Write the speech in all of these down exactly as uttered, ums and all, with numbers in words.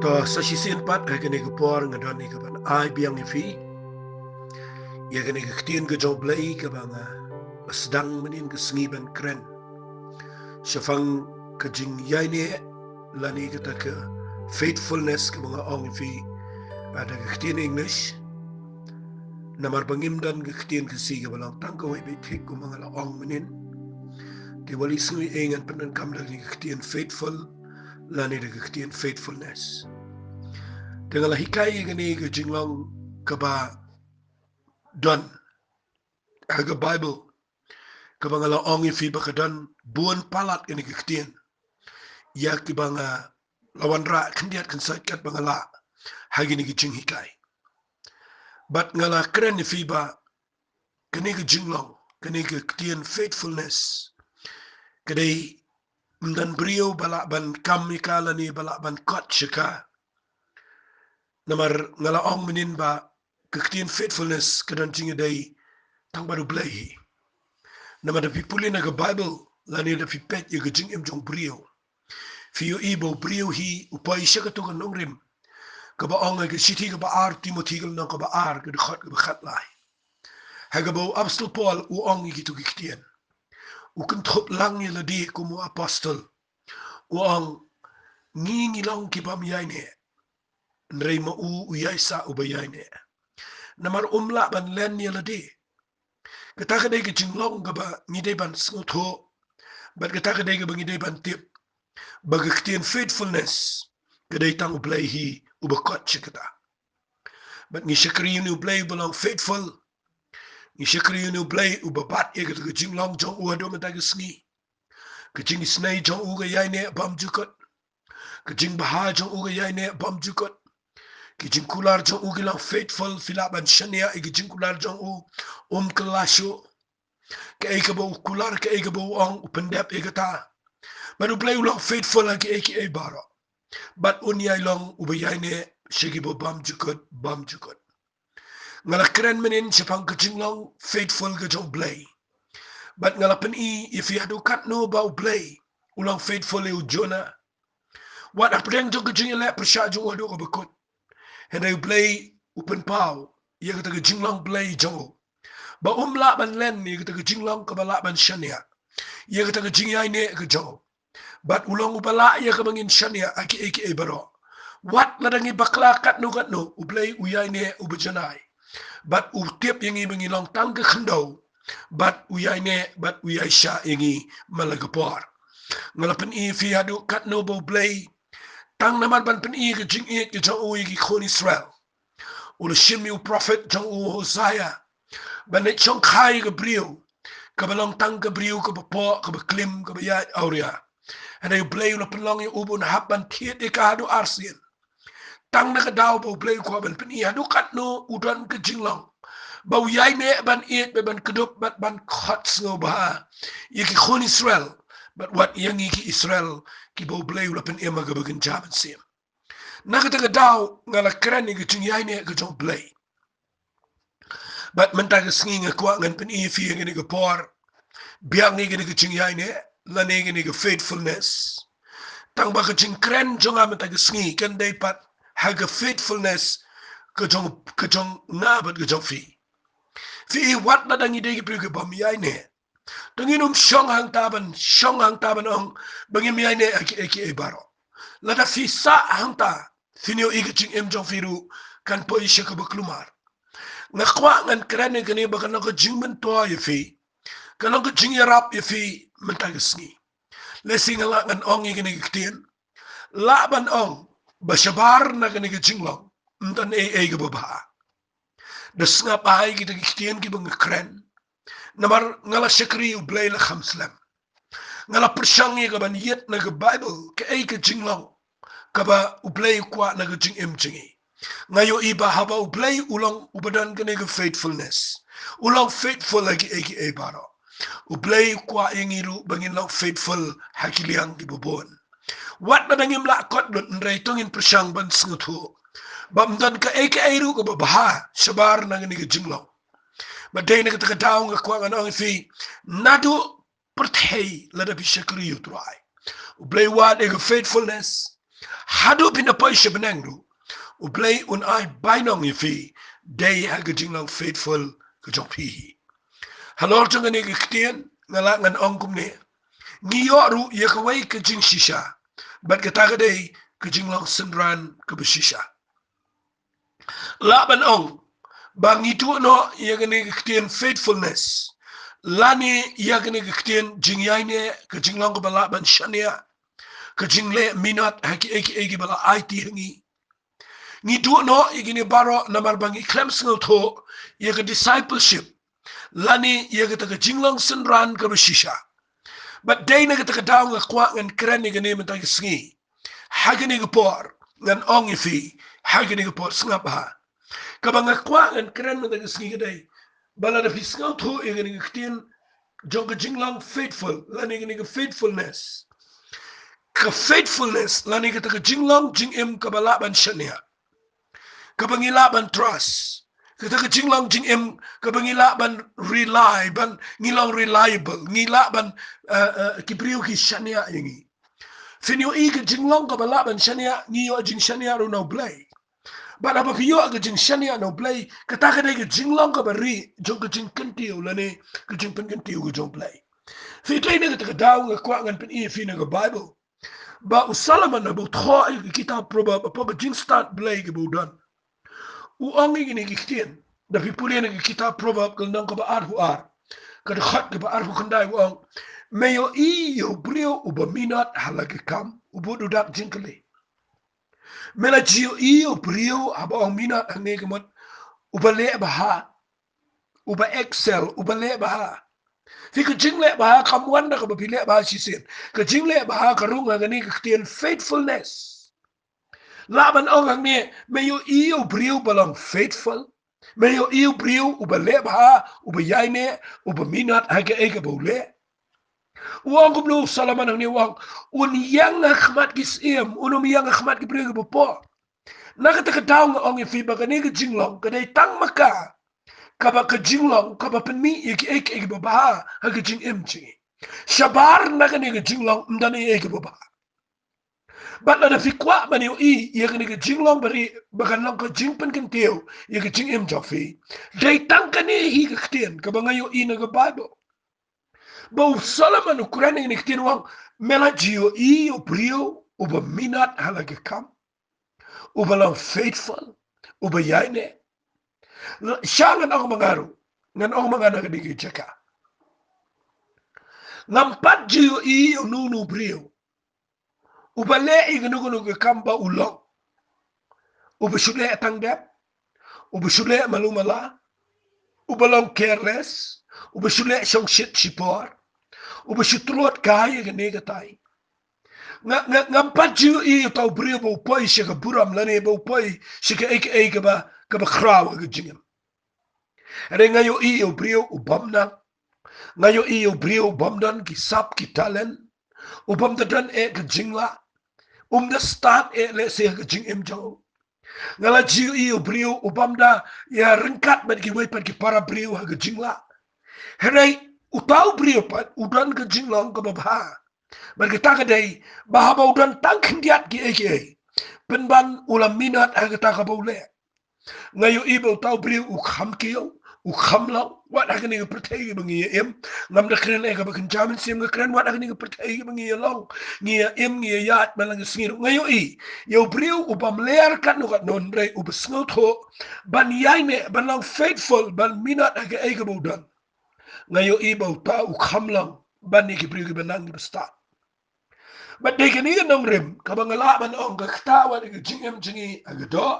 Uh, sa shisien pat ha kane ka por nga don ïa ka ban ai biang ïa phi ïa kane ka ktien ka jong U Blei kaba nga la sdang mynnin ka sngi ban kren shaphang ka jingïaineh lane kata ka faithfulness kaba nga ong ïa phi, uh, da ka ktien English. Namar ba ngim don ka ktien Khasi kaba long tang kawei beit thik kumba nga la ong mynnin. Te wat la sngew ei ngan pyndonkam da ka ktien faithful lane da ka ktien faithfulness. Te nga la hikai ïa kane ka jinglong kaba don ha ka Bible kaba nga la ong ïa phi ba ka don bun palat kane ka ktien ïa kiba nga la wanrah khyndiat khynsoit katba nga lah ha kine ki jinghikai. Bad nga la kren ïa phi ba kane ka jinglong, kane ka ktien faithfulness, ka dei ym don briew ba lah ban kam ïa ka lane ba lah ban kot sha ka. Namar nga la ong mynnin ba ka ktien faithfulness ka don jingïadei tang bad U Blei hi. Namar da phi pule na ka Bible lane da phi peit ïa ka jingim jong u briew, phi ïohi ba u briew hi u poi sha kato ka nongrim kaba ong ha ka shithi kaba ar Timothi ka lynnong kaba ar ka dkhot kaba khatlai, ha kaba u Apostol Paul u ong ïa kito ki ktien. U kynthup lang ïa lade kum u apostol. U ong, ngi ngi long ki bym ïaineh, hynrei ma u u ïaisah uba ïaineh. Namar um lah ban len ïa lade. Kata ka dei ka jinglong kaba ngi dei ban sngewthuh bad kata ka dei kaba ngi dei ban tip ba ka ktien faithfulness ka dei tang U Blei hi uba kot sha kata. Bad ngi shakri ïa une U Blei uba long faithful. Ngi shakri ïa une U Blei uba bat ïa kata ka jinglong jong u haduh mynta ka sngi. Ka jingisynei jong u ka ïaineh bymjukut. Ka jingbha jong u ka ïaineh bymjukut. Ki jingkular jong u ki long faithful, phi lah ban shaniah ïa ki jingkular jong u, um kylla shuh. Kaei kaba u kular, kaei kaba u ong, u pyndep ïa kata. Bad U Blei u long faithful ha kiei kiei baroh. Bad un ïai long uba ïaineh sha kiba bymjukut, bymjukut. Nga la kren mynnin shaphang ka jinglong faithful ka jong U Blei. Bad nga la pyni ïa phi haduh katno ba U Blei u long faithful ïa u Jonah. Wat hapdeng jong ka jingïaleh pyrshah jong u haduh kaba kut, hynrei U Blei u pynpaw ïa kata ka jinglong Blei jong u ba um lah ban len ïa kata ka jinglong kaba lah ban shaniah ïa kata ka jingïaineh ka jong u. Bad u long uba lah ïa kaba ngin shaniah ha kiei kiei baroh. Wat lada ngi bakla katno katno, U Blei u ïaineh uba janai. Bad u tip ïa ngi ba ngi long tang ka khyndew. Bad u ïaineh bad u ïaishah ïa ngi man la ka por. Nga la pyni ïa phi haduh katno ba U Blei, tang namar ban pyni ïa ka jingïeit ka jong u ïa ki khun Israel, u la shim ïa u prophet jong u Hosea ban leit shongkha ïa ka briew kaba long tang ka briew kaba poh, kaba klim, kaba ïaid awria. Hynrei U Blei u la pynlong ïa u ba un hap ban thied ïa ka haduh arsien. Tang na ka daw ba U Blei u kwah ban pyni haduh katno u don ka jinglong ba u ïaineh ban ïeit bad ban kdup bad ban khot sngewbha ïa ki khun Israel bad wat ïa ngi ki Israel kiba U Blei u la pynim ha kaba kynja mynsiem. Na kata ka daw nga la kren ïa ka jingïaineh ka jong U Blei. Bad mynta ka sngi nga kwah ngan pyni ïa phi ha kane ka por biang ïa kane ka jingïaineh lane kane ka faithfulness. Tang ba ka jingkren jong nga mynta ka sngi kan dei pat ha ka faithfulness ka jong, ka jong nga bad ka jong phi. Phi i, wat lada ngi dei ki briew ki bym ïaineh, to ngin ym shong hangta ban, shong hangta ban ong ba ngim ïaineh ha kiei kiei baroh. Lada phi sah hangta, phin ïohi ka jingim jong phi ruh kan poi sha kaba kulmar. Nga kwah ngan kren ïa kane ba kan long ka jingmyntoi ïa phi, kan long ka jingïarap ïa phi mynta ka sngi. Lehse nga lah ngan ong ïa kane ka ktien, lah ban ong ba shabar na kane ka jinglong ym don ei ei kaba bha. Da sngap ai kita ki ktien kiba nga kren, namar nga la shakri U Blei la kham slem. Nga la pyrshang ïa ka ban ïit na ka Bible kaei ka jinglong kaba U Blei u kwah na ka jingim jong ngi. Nga ïohi ba haba U Blei u long uba don kane ka faithfulness, u long faithful ha kiei kiei baroh, U Blei u kwah ïa ngi ruh ba ngin long faithful ha ki liang kiba bun. Wat lada ngim lah kot lut, hynrei to ngin pyrshang ban sngewthuh ba ym don kaei kaei ruh kaba bha shabar na kane ka jinglong. Bad dei na kata ka daw nga kwah ngan ong ïa phi, naduh pyrthei lada phi shakri ïa U Trai, U Blei u wad ïa ka faithfulness. Haduh phin da poi sha bneng ruh, U Blei un ai bainong ïa phi, dei ha ka jinglong faithful ka jong phi. Halor jong kane ka ktien, nga lah ngan ong kumne. Ngi ïoh ruh ïa kawei ka jingshisha, bad kata ka dei ka jinglong synran kaba shisha. Lah ban ong ba ngi duh noh ïa kane ka ktien faithfulness, lane ïa kane ka ktien jingïaineh, ka jinglong kaba lah ban shaniah, ka jingleh minot ha kiei kiei kiba la aiti ha ngi. Ngi duh noh ïa kine baroh namar ba ngi khlem sngewthuh ïa ka discipleship, lane ïa kata ka jinglong synran kaba shisha. Bad dei na kata ka daw nga kwah ngan kren ïa kane mynta ka sngi. Ha kane ka por ngan ong ïa phi, ha kane ka por sngap bha. Kaba nga kwah ngan kren mynta ka sngi ka dei ba lada phi sngewthuh ïa kane ka ktien jong ka jinglong faithful, lane kane ka faithfulness, ka faithfulness lane kata ka jinglong jingim kaba lah ban shaniah, kaba ngi lah ban trust, kata ka jinglong jingim kaba ngi lah ban rely, ban ngi long reliable, ngi lah ban, eh, eh, ki briew ki shaniah ïa ngi. Phin ïohi ka jinglong kaba lah ban shaniah, ngi ïoh jingshaniah ruh na U Blei. Bad haba phi ïoh ka jingshaniah na U Blei, kata ka dei ka jinglong kaba rieh jong ka jingkyntiew lane ka jingpynkyntiew ka jong U Blei. Phi, dei na kata ka daw nga kwah ngan pyni ïa phi na ka Baibl ba u Solomon haba u thoh ïa ka kitab Proverb, hapoh ka jingstad Blei kaba u don, u ong ïa kine ki ktien. Da phi pule na ka kitab Proverb ka lynnong kaba arphew ar, ka dkhot kaba arphew khyndai, u ong: Me ïohi ïa u briew uba minot ha la ka kam, u bud u dak jingkylli. Me la ju ïohi ïa u briew haba ong minot hangne, ka mut uba leh bha, uba excel, uba leh bha. Phi, ka jingleh bha kam wan da kaba phi leh bha shisien. Ka jingleh bha ka rung ha kane ka ktien faithfulness. Lah ban ong hangne, me ïohi ïa u briew ba long faithful, me ïohi ïa u briew uba leh bha, uba ïaineh, uba minot ha kaei kaba u leh. U ong kumno u Solomon hangne? U ong, un ïeng ha khmat ki syiem, un ym ïeng ha khmat ki briew kiba pop. Na kata ka daw nga ong ïa phi ba kane ka jinglong ka dei tang ma ka, kaba ka jinglong kaba pynmih ïa kiei kiei kiba bha ha ka jingim jong ngi. Shabar na kane ka jinglong ym don ei ei kaba bha. Bad lada phi kwah ban ïohi ïa kane ka jinglong ba rieh ba kan long ka jingpynkyntiew ïa ka jingim jong phi, dei tang kane hi ka ktien kaba nga ïohi na ka Baibl. Ba u Solomon u kren ïa kane ka ktien, u ong, me la ju ïohi ïa u briew uba minot ha la ka kam, uba long faithful, uba ïaineh. Sha ngan ong ma nga ruh, ngan ong ma nga na kane ka jaka, ngam pat ju ïohi ïa uno uno u briew uba leh ïa kano kano ka kam ba u long, uba shu leh tang dep, uba shu leh malu mala, uba long careless, uba shu leh shongshit shipor, uba shu tlot kai ïa kane katai. Nga, nga, ngam pat ju ïohi ïa uta u briew ba u poi sha ka burom lane ba u poi sha kaei kaei kaba, kaba khraw ha ka jingim. Hynrei nga ïohi ïa u briew u bym nang. Nga ïohi ïa u briew u bym don ki sap ki talent, u bym da don eh ka jinglah, um da stad eh lehse ha ka jingim jong u. Nga la ju ïohi ïa u briew u bym da ïa ryngkat bad kiwei pat ki para briew ha ka jinglah. Hynrei uta u briew pat u don ka jinglong kaba bha. Bad kata ka dei ba haba u don tang khyndiat kiei kiei, pynban u la minot ha kata kaba u leh. Nga ïohi ba uta u briew u kham kiew, u kham long, wat ha kane ka pyrthei kaba ngi ïa im. Ngam da kren eh kaba kynja mynsiem, nga kren wat ha kane ka pyrthei kaba ngi ïa long, ngi ïa im, ngi ïa ïaid man la ka sngi ruh. Nga ïohi ïa u briew u bym leh katno katno, hynrei uba sngewthuh ban ïaineh, ban long faithful, ban minot ha kaei kaba u don. Nga ïohi ba uta u kham long ban ïa ki briew kiba nang kiba stad. Bad dei kane ka nongrim kaba nga lah ban ong ka ktah wat ïa ka jingim jong ngi ha ka doh,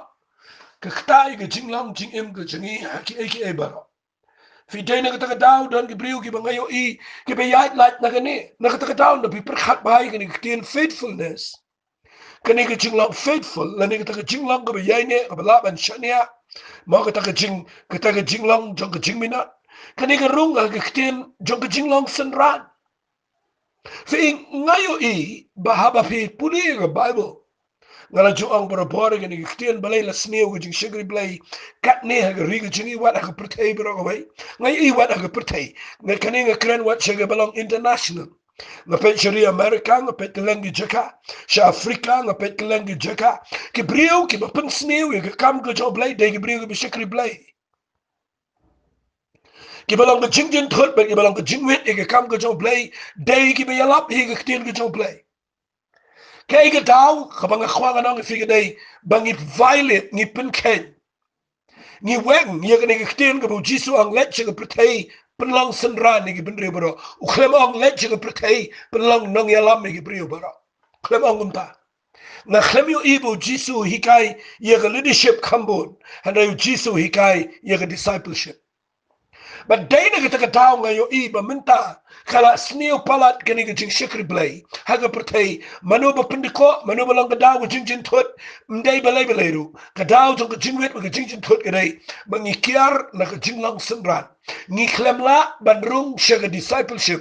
ka ktah ïa ka jinglong jingim ka jong ngi ha kiei kiei baroh. Phi, dei na kata ka daw don ki briew kiba nga ïohi kiba ïaid lait na kane. Na kata ka daw lada phi pyrkhat bha ïa kane ka ktien faithfulness, kane ka jinglong faithful lane kata ka jinglong kaba ïaineh, kaba lah ban shaniah, mo, kata ka jing, kata ka jinglong jong ka jingminot, kane ka rung ha ka ktien jong ka jinglong synran. Phi, nga ïohi ba haba phi pule ïa ka Baibl, nga la ju ong barabor ïa kane ka ktien, balei la sniew ka jingshakri Blei katne ha ka ri ka jong ngi wat ha ka pyrthei baroh kawei. Nga ïohi wat ha ka pyrthei, nga, kane nga kren wat sha kaba long international. Nga peit sha ri America, nga peit kylleng ki jaka. Sha Africa, nga peit kylleng ki jaka. Ki briew kiba pynsniew ïa ka kam ka jong U Blei, dei ki briew kiba shakri Blei. Kiba long ka jingjynthut bad kiba long ka jingwit ïa ka kam ka jong U Blei, dei kiba ïalap ïa ka ktien ka jong U Blei. Kaei ka daw kaba nga kwah ngan ong ïa phi ka dei ba ngi violate, ngi pynkheiñ. Ngi weng ïa kane ka ktien kaba U Jisu u ong, leit sha ka pyrthei pynlong synran ïa ki bynriew baroh. U khlem ong leit sha ka pyrthei pynlong nongïalam ïa ki briew baroh. U khlem ong kumta. Nga khlem ïohi ba U Jisu u hikai ïa ka leadership khambun, hynrei U Jisu u hikai ïa ka discipleship. Bad dei na kata ka daw nga ïohi ba mynta ka la sniew palat kane ka jingshakri Blei ha ka pyrthei. Mano ba pyndikoh, mano ba long ka daw ka jingjynthut, ym dei balei balei ruh. Ka daw jong ka jingwit bad ka jingjynthut ka dei ba ngi kiar na ka jinglong synran. Ngi khlem lah ban rung sha ka discipleship.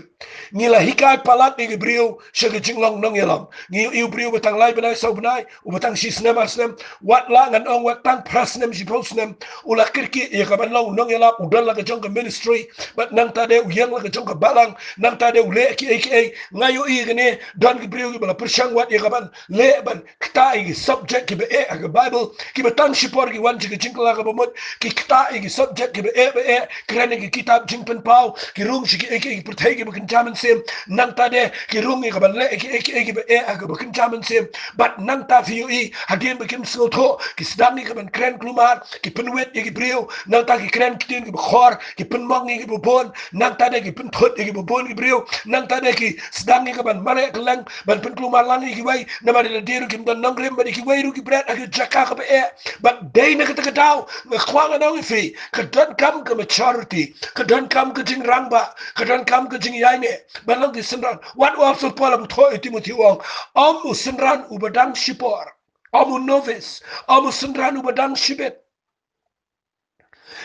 Ngi la hikai palat ïa ki briew sha ka jinglong nongïalam. Ngi ïohi u briew uba tang lai bnai saw bnai, uba tang shi snem ar snem, wat la ngan ong wat tang phra snem shiphew snem, u la kyrkieh ïa ka ban long u nongïalam, u don la ka jong ka ministry, bad nangta de u ïeng la ka jong ka balang, nangta de u leh kiei kiei. Nga ïohi ïa kane, don ki briew kiba la pyrshang wat ïa ka ban leh ban ktah ïa ki subject kiba eh ha ka Bible, kiba tang shipor ki wan sha ka jingkylla kaba mut, ki ktah ïa ki subject kiba eh ba eh, kren ïa ki kitab jingpynpaw, ki rung sha kiei kiei ki pyrthei kiba kynja mynsiem, nangta de ki rung ïa ka ban leh ïa kiei kiei kiba eh ha kaba kynja mynsiem. Bad nangta phi ïohi hadien ba kim sngewthuh, ki sdang ïa ka ban kren kulmar, ki pynwit ïa ki briew, nangta ki kren ktien kiba khor, ki pynmong ïa kiba bun, nangta de ki pynthut ïa kiba bun ki briew, nangta de ki sdang ïa ka ban mareh kylleng, ban pynkulmar lang ïa kiwei, namar ïa lade ruh kim don nongrim, bad ïa kiwei ruh ki bret ha ka jaka kaba eh. Bad dei na kata ka daw nga kwah ngan ong ïa phi, ka donkam ka maturity, ka donkam ka jingrangbah, ka donkam ka jingïaineh ban long ki synran. Wat u apostol Paul u thoh ïa u Timothi u ong, ym u synran uba dang shipor, ym u novice, ym u synran uba dang shibit.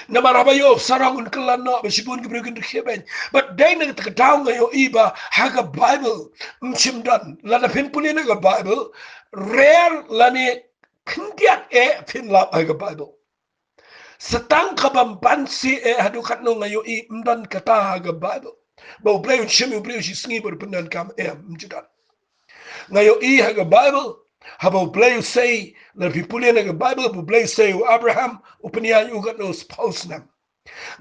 Namar haba ïoh sarong un kylla noh, ba shibun ki briew kin rkhie beiñ. Bad dei na kata ka daw nga ïohi ba ha ka Bible ym shym don, lada phin pule na ka Bible, rare lane khyndiat eh phin lap ha ka Bible. Sa tang kaba ym banse eh haduh katno nga ïohi, ym don kata ha ka Bible. Ba U Blei un shim ïa u briew shi sngi bad u pyndonkam, em, ym ju don. Nga ïohi ha ka Bible, haba U Blei u sei, lada phi pule na ka Bible, ba U Blei u sei ïa u Abraham, u pynïaid ïa u katno, sphew snem.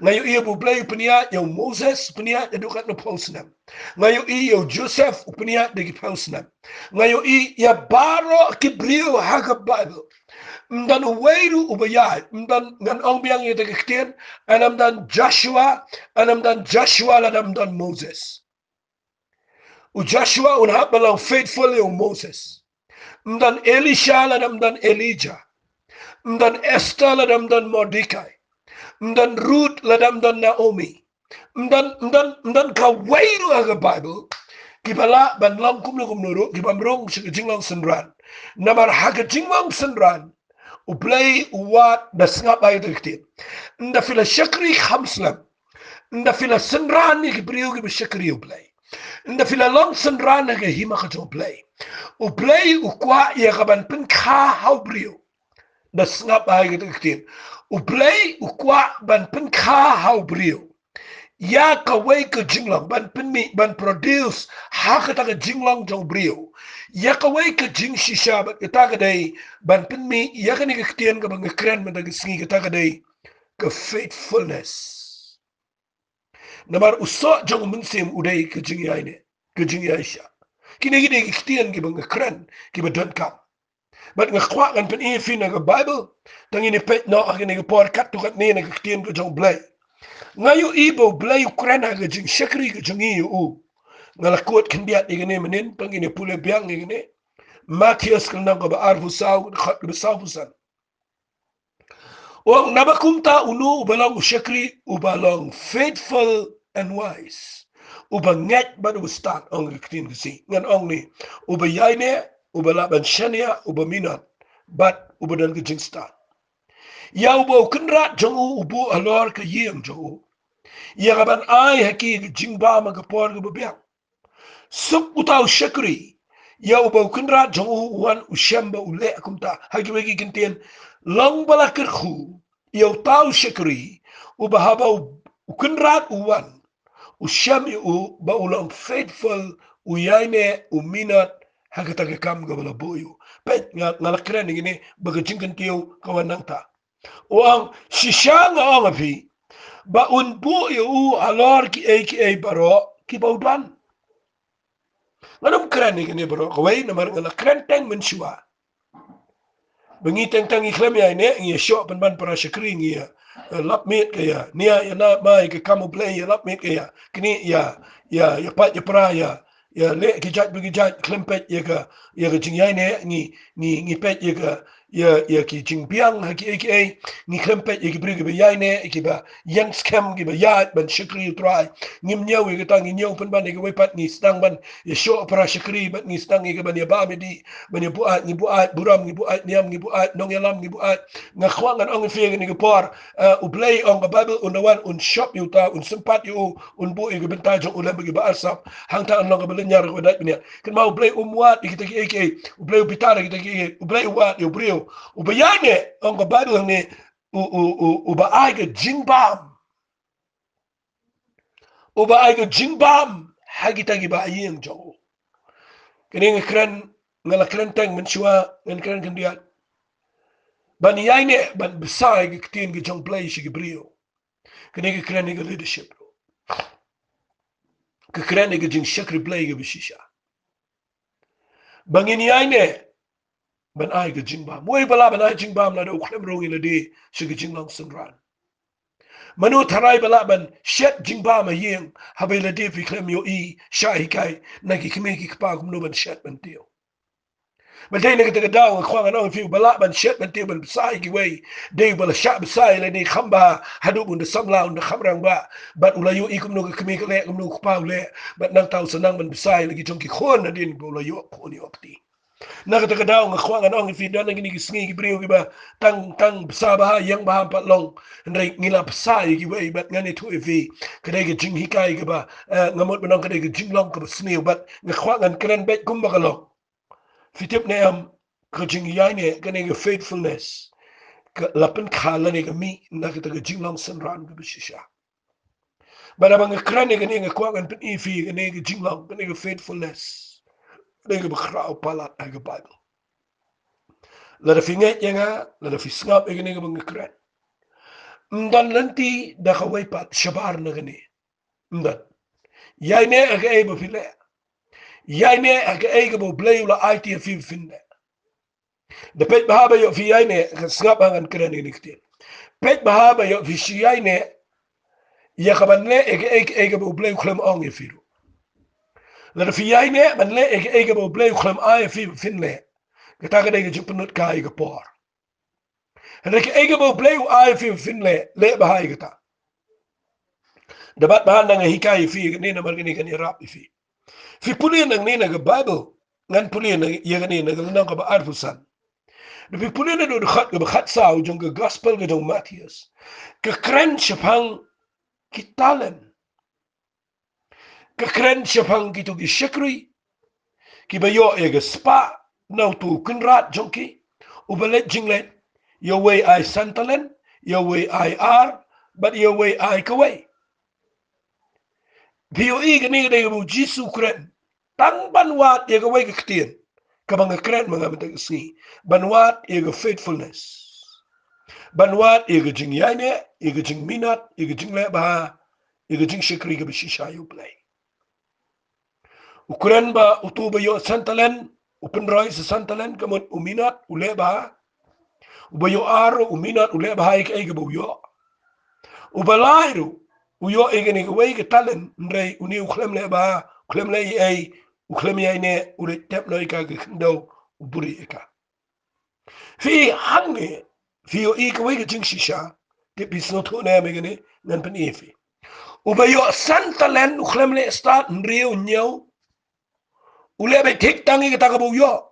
Nga ïohi ba U Blei u pynïaid ïa u Moses, u pynïaid haduh katno, phew snem. Nga ïohi ïa u Joseph, u pynïaid da ki phew snem. Nga ïohi ïa baroh ki briew ha ka Bible. Ym don uwei ruh uba ïaid, ym don, ngan ong biang ïa kata ka ktien, ym don Joshua, ym don Joshua lada ym don Moses. U Joshua un hap ban long faithful ïa u Moses. Ym don Elisha lada ym don Elijah. Ym don Esther lada ym don Mordecai. Ym don Ruth lada ym don Naomi. Ym don, ym don, ym don kawei ruh ha ka Bible kiba lah ban long kumno kumno ruh, kiba ym rung sha ka jinglong synran. Namar ha ka jinglong synran U Blei u wad da sngap ïa kata ka ktien. Ynda phi la shakri kham slem, ynda phi la synran ïa ki briew kiba shakri U Blei, ynda phi la long synran ha ka hima ka jong U Blei, U Blei u kwah ïa ka ban pynkha ha u briew. Da sngap ïa kata ka ktien. U Blei u kwah ban pynkha ha u briew ïa kawei ka jinglong, ban pynmih, ban produce ha kata ka jinglong jong u briew ïa kawei ka jingshisha, bad kata ka dei ban pynmih ïa kane ka ktien kaba nga kren mynta ka sngi, kata ka dei ka faithfulness. Namar u soh jong u mynsiem u dei ka jingïaineh, ka jingïaishah. Kine ki dei ki ktien kiba nga kren, kiba donkam. Bad nga kwah ngan pyni ïa phi na ka Bible, tang ngin ïa peit noh ha kane ka por katto katne na ka ktien ka jong U Blei. Nga ïohi ba U Blei u kren ha ka jingshakri ka jong ngi ïa u. Nga la quote khyndiat ïa kane mynnin, tang ngin ïa pule biang ïa kane. Mathaios ka lynnong kaba arphew saw, dkhot kaba sawphew san. U ong, naba kumta uno uba long u shakri uba long faithful and wise, uba ngeit bad uba stad, ong ka ktien Khasi. Ngan ong ne, uba ïaineh, uba lah ban shaniah, uba minot bad uba don ka jingstad. Ïa uba u kynrad jong u u buh halor ka ïing jong u, ïa ka ban ai ha ki ka jingbam ha ka por kaba biang. Suk uta u shakri ïa uba u kynrad jong u u wan u shem ba u leh kumta. Ha kiwei ki kyntien, long ba la kyrkhu ïa uta u shakri uba haba u, u kynrad u wan u shem ïa u ba u long faithful, u ïaineh, u minot ha kata ka kam kaba la buh ïa u. Peit, nga, nga la kren ïa kine ba ka jingkyntiew ka wan nangta. U ong, shisha nga ong ha phi ba un buh ïa u halor kiei kiei baroh kiba u don. Ngan ym kren ïa kine baroh kawei namar nga la kren teng mynshuwa. Ba ngi teng teng ngi khlem ïaineh, ngi ïa shoh pynban para shakri, ngi ïa, eh, lap miet ka ïa nia ïa na, ma ïa ka kam U Blei, ïa lap miet ka ïa knieh, ïa, ïa, ïa pait ïa pra, ïa, ïa leh ki jait ba ki jait, khlem peit ïa ka, ïa ka jingïaineh, ngi, ngi, ngi peit ïa ka, ïa, ïa ki jingbiang ha kiei kiei, ngi khlem peit ïa ki briew kiba ïaineh, kiba ïeng skhem, kiba ïaid ban shakri U Trai. Ngim ñiew ïa kata, ngi ñiew pynban ïa kawei pat, ngi sdang ban ïa shoh para shakri, bad ngi sdang ïa ka ban ïa bam ïa dih, ban ïa buaid, ngi buaid burom, ngi buaid niam, ngi buaid nongïalam, ngi buaid. Nga kwah ngan ong ïa phi ha kane ka por, eh, U Blei, ong ka Baibl, un da wan, un shop ïa uta, un sympat ïa u, un buh ïa ka bynta jong u lem bad kiba arsap. Hangta un long kaba lynñiar, kaba dait bniah. Kynmaw, U Blei um wad ïa kita kiei kiei. U Blei u bitar ïa kita kiei kiei. U Blei u wad ïa u briew uba ïaineh, ong ka Baibl hangne, u, u, u, uba ai ka jingbam. Uba ai ka jingbam ha kita kiba ïeng jong u. Kane nga kren, nga la kren teng mynshuwa, ngan kren khyndiat. Ban ïaineh, ban bsa ïa ka ktien ka jong U Blei sha ki briew. Kane ka kren ïa ka leadership. Ka kren ïa ka jingshakri Blei kaba shisha. Ba ngin ïaineh ban ai ka jingbam. Uei ba lah ban ai jingbam lada u khlem rung ïalade sha ka jinglong synran? Mano tharai ba lah ban shet jingbam ha ïing haba ïalade phi khlem ïohi, shah hikai na ki kmie ki kpa kumno ban shet ban tiew? Ba dei na kata ka daw nga kwah ngan ong ïa phi, uba lah ban shet ban tiew ban bsa ïa kiwei, dei uba la shah bsa ïalade kham bha, haduh ba un da samla, un da kham rangbah. Bad u la ïohi kumno ka kmie ka leh, kumno u kpa u leh. Bad nangta u sa nang ban bsa ïa la ki jong ki khun hadien ba u la ïoh khun ïoh kti. Na kata ka daw nga kwah ngan ong ïa phi, don na kine ki sngi ki briew kiba tang, tang bsa bha, ïeng bha, ym pat long. Hynrei ngi la bsa ïa kiwei, bad ngan ïathuh ïa phi, ka dei ka jinghikai kaba, eh, nga mut ban ong ka dei ka jinglong kaba sniew, bad nga kwah ngan kren beit kumba ka long. Phi tip ne em, ka jingïaineh, kane ka faithfulness, ka la pynkha lane ka mih na kata ka jinglong synran kaba shisha. Bad haba nga kren ïa kane, nga kwah ngan pyni ïa phi kane ka jinglong, kane ka faithfulness, kane kaba khraw palat ha ka Baibl. Lada phi ngeit ïa nga, lada phi sngap ïa kane kaba nga kren, ym don lynti da kawei pat shabar na kane. Ym don. Ïaineh ha kaei ba phi leh. Ïaineh ha kaei kaba U Blei u la aiti ïa phi ba phin leh. Da peit bha ba ïoh phi ïaineh, ka sngap ha ngan kren ïa kane ka ktien. Peit bha ba ïoh phi shu ïaineh ïa kaban leh ïa kaei kaei kaba U Blei u khlem ong ïa phi ruh. Lada phi ïaineh ban leh ïa kaei kaba U Blei u khlem ai ïa phi ba phin leh, kata ka dei ka jingpynlut kai ïa ka por. Hynrei kaei kaba U Blei u ai ïa phi ba phin leh, leh bha ïa kata. Da bat bha nang hikai ïa phi ïa kane namar kane kan ïarap ïa phi. Phi pule nangne na ka Baibl, ngan pule na ïa kane na ka lynnong kaba arphew san. Da phi pule na dkhot kaba khatsaw jong ka Gospel ka jong u Mathaios, ka kren shaphang ki talent. Ka kren shaphang kito ki shakri kiba ïoh ïa ka spah na uto u kynrad jong ki uba leit jingleit, ïa uwei ai san talent, ïa uwei ai ar, bad ïa uwei ai kawei. Phi ïohi kane ka dei kaba u Jisu u kren tang ban wad ïa kawei ka ktien kaba nga kren ma nga mynta ka sngi, ban wad ïa ka faithfulness, ban wad ïa ka jingïaineh, ïa ka jingminot, ïa ka jingleh bha, ïa ka jingshakri kaba shisha ïa U Blei. U kren ba uto uba ïoh san talent u pynroi sa san talent, ka mut u minot u leh bha. Uba ïoh ar u minot u leh bha ïa kaei kaba u ïoh. Uba lai ruh u ïoh ïa kane kawei ka talent, hynrei une u khlem leh bha, u khlem leh ei ei, u khlem ïaineh, u leit tep noh ïa ka ha ka khyndew, u buhrieh ïa ka. Phi hangne, phi ïohi kawei ka jingshisha, tip phi sngewthuh ne em ïa kane, ngan pyni ïa phi. Uba ïoh san talent u khlem leh stad, hynriew, hynñiew, u leh beit thik tang ïa kata kaba u ïoh.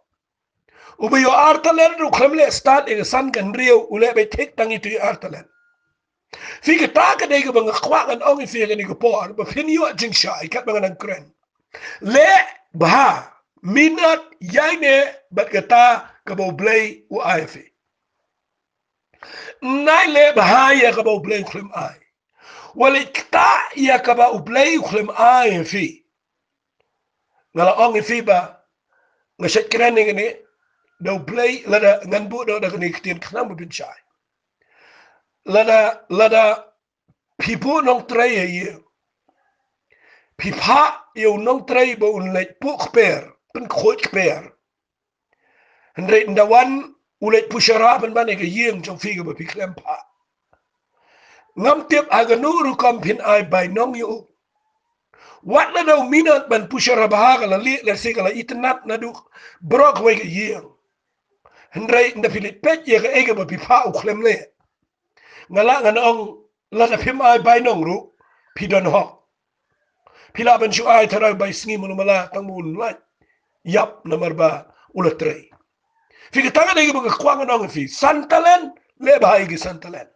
Uba ïoh ar talent ruh u khlem leh stad ïa ka san ka hynriew, u leh beit thik tang ïa uto u ar talent. Phi, kata ka dei kaba nga kwah ngan ong ïa phi ha kane ka por, ba phin ïoh jingshai katba nga dang kren. Leh bha, minot, ïaineh bad kata kaba U Blei u ai ïa phi. Ym nai leh bha ïa kaba U Blei u khlem ai. Wat leh ktah ïa kaba U Blei u khlem ai ïa phi. Nga la ong ïa phi ba nga shait kren ïa kane, da U Blei, lada ngan buh da, da kane ka ktien khnang ba phin shai. Lada, lada phi buh nongtrei ïa ïing, phi phah ïa u nongtrei ba un leit buh kper, pynkhuid kper. Hynrei ynda wan u leit pyrshah ban ban ïa ka ïing jong phi kaba phi khlem phah, ngam tip ha kano ka rukom phin ai bainong ïa u. Wat la da u minot ban pyrshah ha ka la lieh, lehse ka la itynnad naduh baroh kawei ka ïing. Hynrei ynda phi leit peit ïa kaei kaba phi phah, u khlem leh. Nga lah ngan ong, lada phim ai bainong ruh, phi don hok. Phi lah ban shu ai tharai bai sngi mano mala tang ba un lait ïap namar ba u la trei. Phi, kata ka dei kaba nga kwah ngan ong ïa phi. San talent, leh bha ïa ki san talent.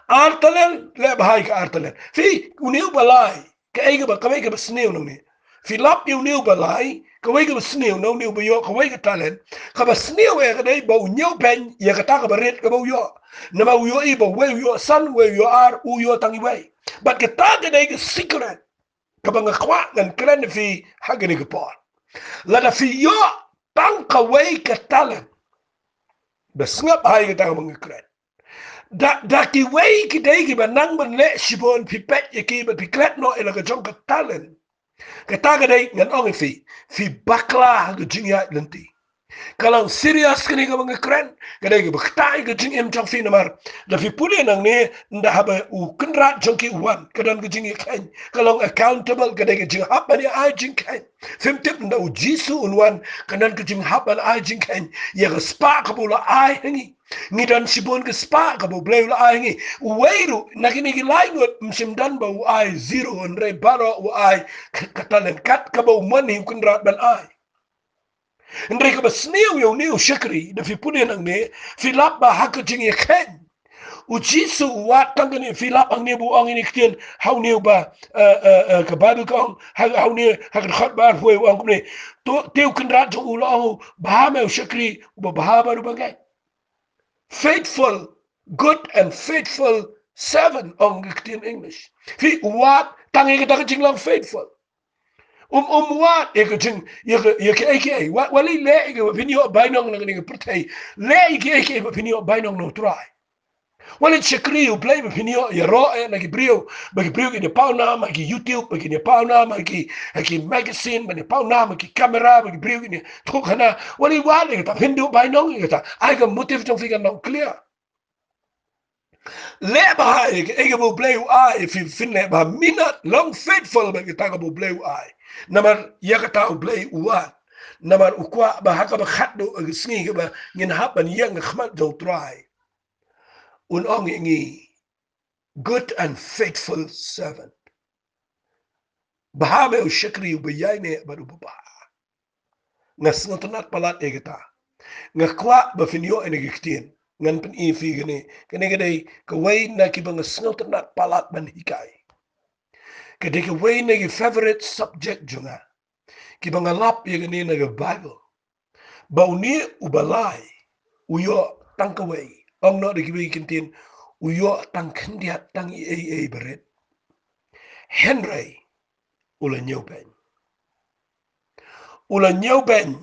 Ar talent, leh bha ïa ki ar talent. Phi, une uba lai, kaei kaba, kawei kaba sniew nangne. Phi lap ïa une uba lai, kawei kaba sniew na une uba ïoh kawei ka talent. Kaba sniew eh ka dei ba u ñiewbeiñ ïa kata kaba rit kaba u ïoh. Namar u ïohi ba uwei u ïoh san, uwei u ïoh ar, u ïoh tang iwei. Bad kata ka dei ka secret kaba nga kwah ngan kren ïa phi ha kane ka por. Lada phi ïoh tang kawei ka talent, ba sngap ha ïa kata kaba nga kren. Da, da kiwei ki dei kiba nang ban leh shibun, phi peit ïa ki bad phi klet noh ïa la ka jong ka talent. Kata ka dei, ngan ong ïa phi, phi bakla ha ka jingïaid lynti. Ka long serious kane kaba nga kren, ka dei kaba ktah ïa ka jingim jong phi namar, da phi pule nangne, ynda haba u kynrad jong ki u wan, ka don ka jingïakheiñ, ka long accountable, ka dei ka jinghap ban ïa ai jingkheiñ. Phim tip ynda U Jisu un wan, ka don ka jinghap ban ai jingkheiñ ïa ka spah kaba u la ai ha ngi. Ngi don shibun ka spah kaba U Blei u la ai ha ngi. Uwei ruh na kine ki lai ngut, ym shym don ba u ai zero, hynrei baroh u ai ka, ka talent kat kaba u mon hi u kynrad ban ai. Hynrei kaba sniew ïa une u shakri, da phi pule nangne, phi lap ba ha ka jingïakheiñ, U Jisu u wad tang kane, phi lap hangne ba u ong ïa kane ka ktien, ha une uba, eh, eh, eh, ka Baibl ka ong, ha, ha une, ha ka dkhot ba arphew wei u ong kumne. To, te u kynrad jong u u la ong, bha me u shakri uba bha bad uba ngeit. Faithful, good and faithful servant, ong ka ktien English. Phi, u wad tang ïa kata ka jinglong faithful. Um, um wad ïa ka jing, ïa ka, ïa kaei kaei. Wat, wat leh ïa kaei ba phin ïoh bainong na kane ka pyrthei. Leh ïa kaei kaei ba phin ïoh bainong na U Trai. Wat leh shakri U Blei ba phin ïoh ïaroh eh na ki briew, ba ki briew kin ïa paw nam ha ki YouTube, ba kin ïa paw nam ha ki, ha ki magazine, ba kin ïa paw nam ha ki camera, ba ki briew kin ïa thok hana. Wat leh, wat leh ïa kata, phin duh bainong ïa kata. Ai ka motive jong phi kan long clear. Leh bha ïa kaei kaba U Blei u ai, phi, phin leh bha, minot, long faithful bad kata kaba U Blei u ai. Namar ïa kata U Blei u wad. Namar u kwah ba ha kaba khatduh ka sngi kaba ngin hap ban ïeng ha khmat jong U Trai, un ong ïa ngi, good and faithful servant. Bha me u shakri uba ïaineh bad uba bha. Nga sngewtynnat palat ïa kata. Nga kwah ba phin ïoh ïa kane ka ktien. Ngan pyni ïa phi kane. Kane ka dei kawei na kiba nga sngewtynnat palat ban hikai. Ka dei kawei na ki favorite subject jong nga, kiba nga lap ïa kane na ka Baibl. Ba une uba lai u ïoh tang kawei, ong noh da kiwei ki ktien, u ïoh tang khyndiat, tang ei ei barit. Hynrei u la ñiewbeiñ. U la ñiewbeiñ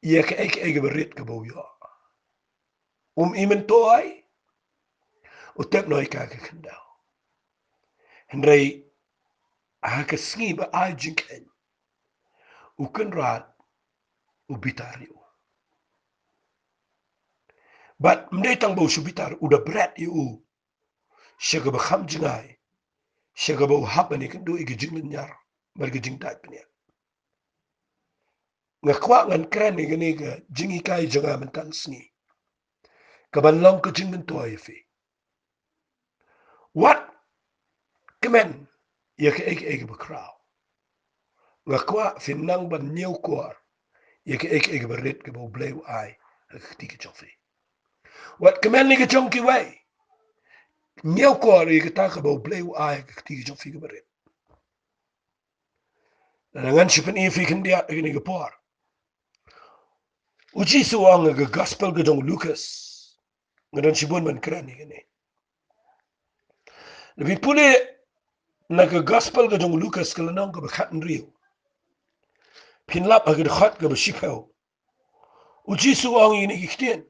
ïa kaei kaei kaba rit kaba u ïoh. Um i myntoi, u tep noh ïa ka ka khyndew. Hynrei ha ka sngi ba ai jingkheiñ, u kynrad u bitar ïa u. Bad ym dei tang ba u shu bitar, u da bret ïa u sha kaba kham jngai, sha kaba u hap ban ïakynduh ïa ka jinglynñiar bad ka jingdait bniah. Nga kwah ngan kren ïa kane ka jinghikai jong nga mynta ka sngi, kaban long ka jingmyntoi ïa phi. Wat kmen ïa kaei kaei kaba khraw. Nga kwah phin nang ban ñiewkor ïa kaei kaei kaba rit kaba U Blei u ai ha ka kti ka jong phi. Wat kmen ïa ka jong kiwei. Ñiewkor ïa kata kaba U Blei u ai ha ka kti ka jong phi kaba rit. Lada ngan shu pyni ïa phi khyndiat ha kane ka por. U Jisu u ong ha ka gospel ka jong u Lukas. Nga don shibun ban kren ïa kane. Lada phi pule na ka gospel ka jong u Lukas, ka lynnong kaba khathynriew, Phin lap ha ka dkhot kaba shiphew. U Jisu u ong ïa kine ki ktien.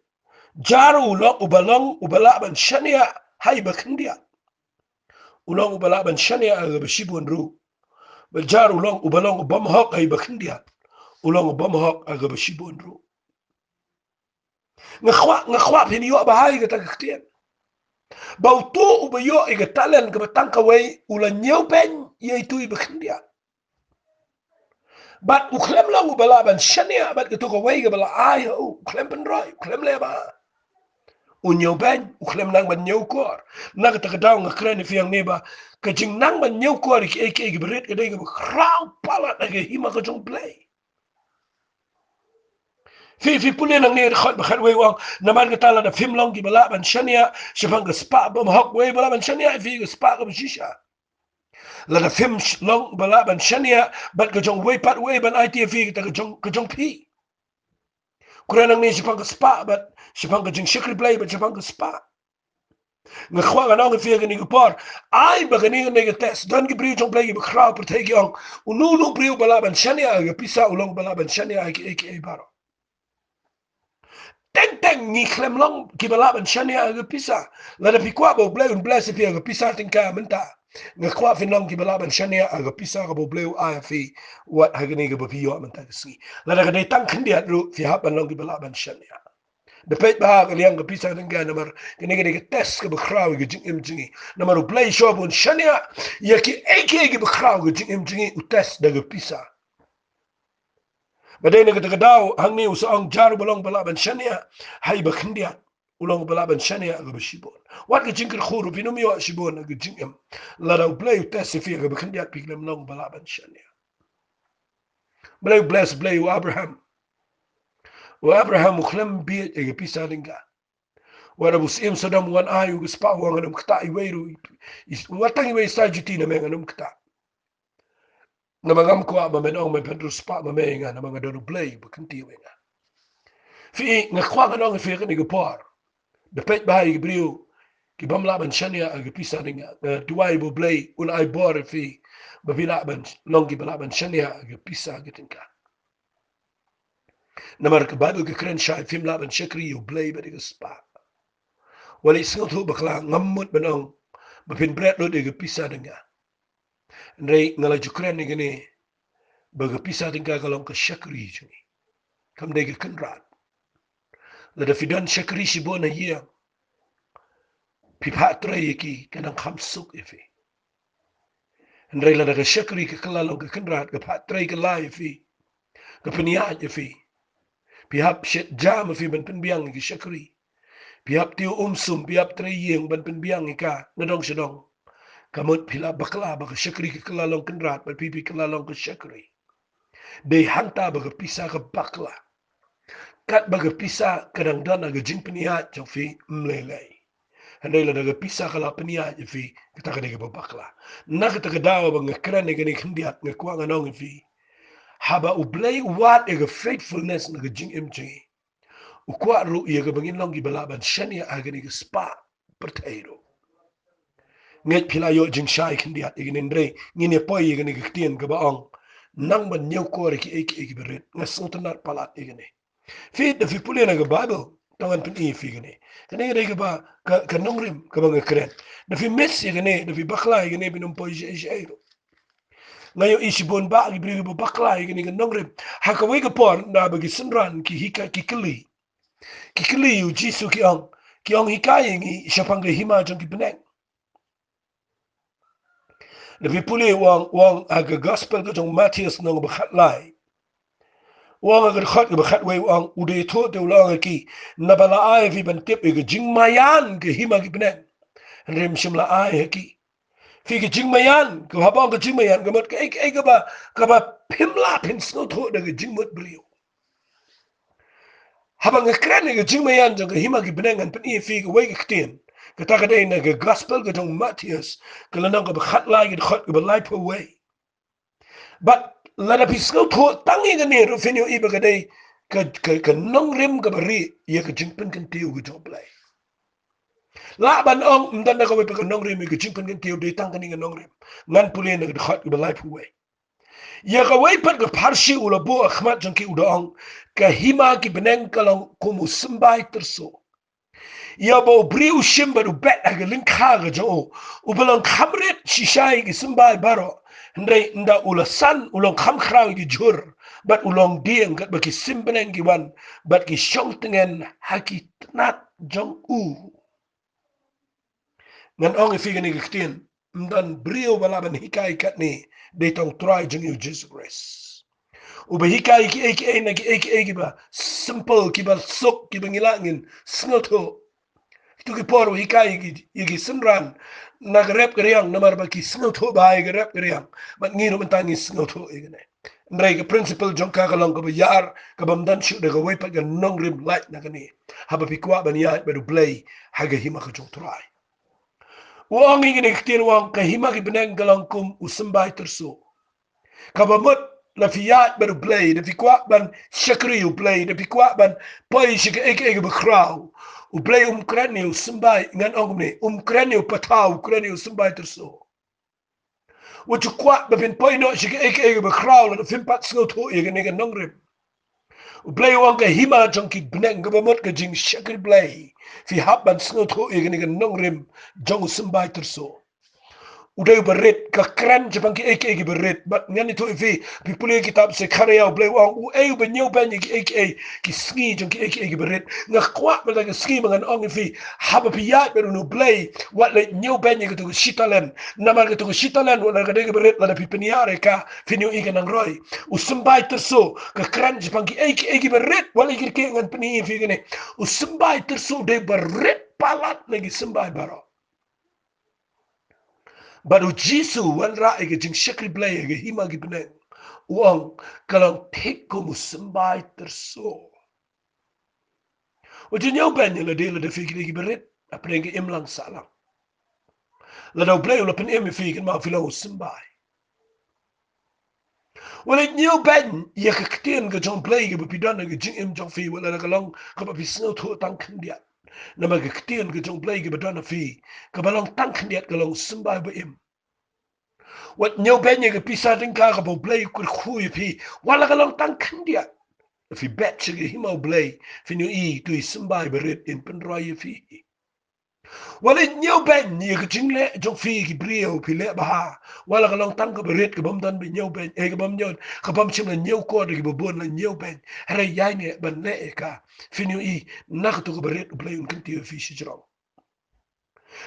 Jar u long uba long uba lah ban shaniah ha kaba khyndiat. U long uba lah ban shaniah ha kaba shibun ruh. Bad jar u long uba long u bym hok ha kaba khyndiat. U long u bym hok ha kaba shibun ruh. Nga kwah, nga kwah phin ïoh bha ïa kata ka ktien. Ba uto uba ïoh ïa ka talent kaba tang kawei u la ñiewbeiñ ïa ito iba khyndiat. Bad u khlem long uba lah ban shaniah bad kato kawei kaba la ai ha u, u khlem pynroi, u khlem leh bha. U ñiewbeiñ, u khlem nang ban ñiewkor. Na kata ka daw nga kren ïa phi hangne ba ka jingnang ban ñiewkor ïa kiei kiei kiba rit ka dei kaba khraw palat ha ka hima ka jong U Blei. Phi, phi pule nangne dkhot ba khatwei u ong, namar kata lada phim long kiba lah ban shaniah shaphang ka spah bymhok, uei ba lah ban shaniah ïa phi ka spah kaba shisha? Lada phim sh-, long ba lah ban shaniah bad ka jong uwei pat uwei ban aiti ïa phi kata ka jong, ka jong phi. Kren nangne shaphang ka spah bad shaphang ka jingshakri Blei bad shaphang ka spah. Nga kwah ngan ong ïa phi ha kane ka por, ai ba kane, kane ka test. Don ki briew jong U Blei kiba khraw pyrthei ki ong, uno uno u briew ba lah ban shaniah ha ka pisa u long ba lah ban shaniah ha kiei kiei baroh. Teng teng ngi khlem long kiba lah ban shaniah ha ka pisa. Lada phi kwah ba U Blei un bless ïa phi ha ka pisa tyngka mynta, nga kwah phin long kiba lah ban shaniah ha ka pisa kaba U Blei u ai ïa phi wat ha kane kaba phi ïoh mynta ka sngi. Lada ka dei tang khyndiat ruh phi hap ban long kiba lah ban shaniah. Da peit bha ha ka liang ka pisa tyngka namar kane ka dei ka test kaba khraw ïa ka jingim jong ngi. Namar U Blei u shu ong ba un shaniah ïa kiei kiei kiba khraw ïa ka jingim jong ngi, u test da ka pisa. Ba dei na kata ka daw hangne u sa ong, jar uba long ba lah ban shaniah ha kaba khyndiat u long ba lah ban shaniah ha kaba shibun. Wat ka jingkyrkhu ruh phin ym ïoh shibun ha ka jingim lada U Blei u test ïa phi ha kaba khyndiat, phi khlem long ba lah ban shaniah. Blei u bless, Blei u Abraham. U Abraham u khlem bieit ïa ka pisa tyngka. Wat haba u syiem Sodom u wan ai u ka spah, u ong, ngan ym ktah iwei ruh, i, i, wat tang iwei i saijuti na me ngan ym ktah. Namar ngam kwah ba men ong men pynrung spah ma me ïa nga, namar nga don U Blei ba kynthiew ïa nga. Phi, nga kwah ngan ong ïa phi ha kane ka por, da peit bha ïa ki briew ki bym lah ban shaniah ha ka pisa tyngka. Nga duwai ba U Blei un ai bor ïa phi ba phi lah ban long kiba lah ban shaniah ha ka pisa ka tyngka. Namar ka Baibl ka kren shai, phim lah ban shakri ïa U Blei bad ïa ka spah. Wat la sngewthuh bakla, ngam mut ban ong ba phin bret lut ïa ka pisa tyngka. Hynrei nga la ju kren ïa kane ba ka pisa tyngka ka long ka shakri jong ngi, kam dei ka kynrad. Lada phi don shakri shibun ha ïing, phi phah trei ïa ki, ka nang kham suk ïa phi. Hynrei lada ka shakri ka kylla long ka kynrad, ka phah trei kylla ïa phi, ka pynïaid ïa phi, phi hap shet jam ïa phi ban pynbiang ïa ka shakri, phi hap tiew umsum, phi hap trei ïing ban pynbiang ïa ka nadong shadong, ka mut phi la bakla ba ka shakri ka kylla long kynrad bad phi, phi kylla long ka shakri. Dei hangta ba ka pisa ka bakla. Katba ka pisa ka dang don ha ka jingpynïaid jong phi, ym lei lei. Hynrei lada ka pisa ka la pynïaid ïa phi, kata ka dei kaba bakla. Na kata ka daw ba nga kren ïa kane khyndiat, nga kwah ngan ong ïa phi, haba U Blei u wad ïa ka faithfulness na ka jingim jong ngi, u kwah ruh ïa kaba ngin long kiba lah ban shaniah ha kane ka spah pyrthei ruh. Ngeit phi la ïoh jingshai khyndiat ïa kane, hynrei ngin ïa poi ïa kane ka ktien kaba ong, nang ban ñiewkor ïa kiei kiei kiba rit. Nga sngewtynnat palat ïa kane. Phi, da phi pule na ka Baibl, tang ngan pyni ïa phi kane. Kane ka dei kaba, ka, ka nongrim kaba nga kren. Da phi miss ïa kane, da phi bakla ïa kane, phin ym poi shaei shaei ruh. Nga ïohi shibun bah ki briew kiba bakla ïa kane ka nongrim. Ha kawei ka por, naba ki synran ki hikai, ki kylli, ki kylli ïa U Jisu, ki ong, ki ong, hikai ïa ngi shaphang ka hima jong ki bneng. Da phi pule u ong, u ong ha ka Gospel ka jong u Mathaios lynnong ba khatlai, u ong ha ka dkhot kaba khatwei, u ong, u dei ïathuh te u la ong ha ki, naba la ai ïa phi ban tip ïa ka jingmaïan ka hima ki bneng, hynrei ym shym la ai ha ki. Phi, ka jingmaïan, ka haba ong ka jingmaïan, ka mut kaei kaei kaba, kaba phim lah phin sngewthuh da ka jingmut briew. Haba nga kren ïa ka jingmaïan jong ka hima ki bneng, ngan pyni ïa phi kawei ka ktien. Kata ka dei na ka Gospel ka jong u Mathaios, ka lynnong kaba khatlai, ka dkhot kaba laiphew wei. Bad lada phi sngewthuh tang ïa kane ruh, phin ïohi ba ka dei ka, ka, ka nongrim kaba rieh ïa ka jingpynkyntiew ka jong U Blei. Lah ban ong ym don da kawei pat ka nongrim ïa ka jingpynkyntiew, dei tang kane ka nongrim. Ngan pule na ka dkhot kaba laiphew wei. Ïa kawei pat ka pharshi u la buh ha khmat jong ki, u da ong, ka hima ki bneng ka long kum u symbai tyrso. Ïa ba u briew u shim bad u bet ha ka lyngkha ka jong u, u ba long kham rit shisha ïa ki symbai baroh. Hynrei ynda u la san, u long kham khraw ïa ki jhur, bad u long dieng, katba ki sim bneng ki wan bad ki shong tngen ha ki tnat jong u. Ngan ong ïa phi kane ka ktien, ym don briew ba lah ban hikai katne, dei tang u Trai jong ngi u Jisu Khrist. U ba hikai kiei kiei na kiei kiei kiba simple, kiba suk, kiba ngi lah ngin sngewthuh. Kito ki por u hikai ïa ki, ïa ki synran na ka rep ka riang, namar ba ki sngewthuh bha ïa ka rep ka riang. Bad ngi ruh mynta ngi sngewthuh ïa kane. Hynrei ka principle jong ka ka long kaba ïar, kaba ym don shuh da kawei pat ka nongrim lait na kane, haba phi kwah ban ïaid bad U Blei ha ka hima ka jong U Trai. U ong ïa kane ka ktien, u ong ka hima ki bneng ka long kum u symbai tyrso. Kaba mut, lada phi ïaid bad U Blei, lada phi kwah ban shakri U Blei, lada phi kwah ban poi sha kaei kaei kaba khraw, U Blei um kren ïa u symbai, ngan ong kumne, um kren ïa u pathai, u kren ïa u symbai tyrso. Wat ju kwah ba phin poi noh sha kaei kaei kaba khraw lada phim pat sngewthuh ïa kane ka nongrim. U Blei u ong ka hima jong ki bneng kaba mut ka jingshakri Blei. Phi hap ban sngewthuh ïa kane ka nongrim jong u symbai tyrso. U dei uba rit, ka kren shaphang kiei kiei kiba rit, bad ngan ïathuh ïa phi, phi pule kitab Sekhariah, U Blei u ong, uei uba ñiewbeiñ ïa kiei kiei, ki sngi jong kiei kiei kiba rit. Nga kwah mynta ka sngi ba ngan ong ïa phi, haba phi ïaid bad U Blei, wat leit ñiewbeiñ ïa kato ka shi talent. Namar kato ka shi talent, wat la ka dei kaba rit, lada phi pynïar ïa ka, phin ïohi ka nang roi. U symbai tyrso, ka kren shaphang kiei kiei kiba rit, wat leit kyrkieh, ngan pyni ïa phi kane. U symbai tyrso u dei uba rit palat na ki symbai baroh. Bad U Jisu u wanrah ïa ka jingshakri Blei ha ka hima ki bneng, u ong, ka long thik kum u symbai tyrso. Wat ju ñiewbeiñ ïa lade lada phi ki dei kiba rit hapdeng ka imlang sahlang. Lada U Blei u la pynim ïa phi, kynmaw phi long u symbai. Wat leit ñiewbeiñ ïa ka ktien ka jong U Blei kaba phi don ha ka jingim jong phi, wat lada ka long kaba phi sngewthuh tang khyndiat. Namar ka ktien ka jong U Blei kaba don ha phi, kaba long tang khyndiat, ka long u symbai ba im. Wat ñiewbeiñ ïa ka pisa tyngka kaba U Blei u kyrkhu ïa phi, wat la ka long tang khyndiat. Phi bet sha ka hima U Blei, phin ïohi uto u symbai ba rit un pynroi ïa phi. Wat leit ñiewbeiñ ïa ka jingleh jong phi ki briew, phi leh bha. Wat la ka long tang kaba rit, kaba ym don ba ñiewbeiñ, eh, kaba ym ñiew, kaba ym shym la ñiewkor da kiba bun, la ñiewbeiñ. Hynrei ïaineh ban leh ïa ka, phin ïohi na kato kaba rit U Blei un kyntiew ïa phi shajrong.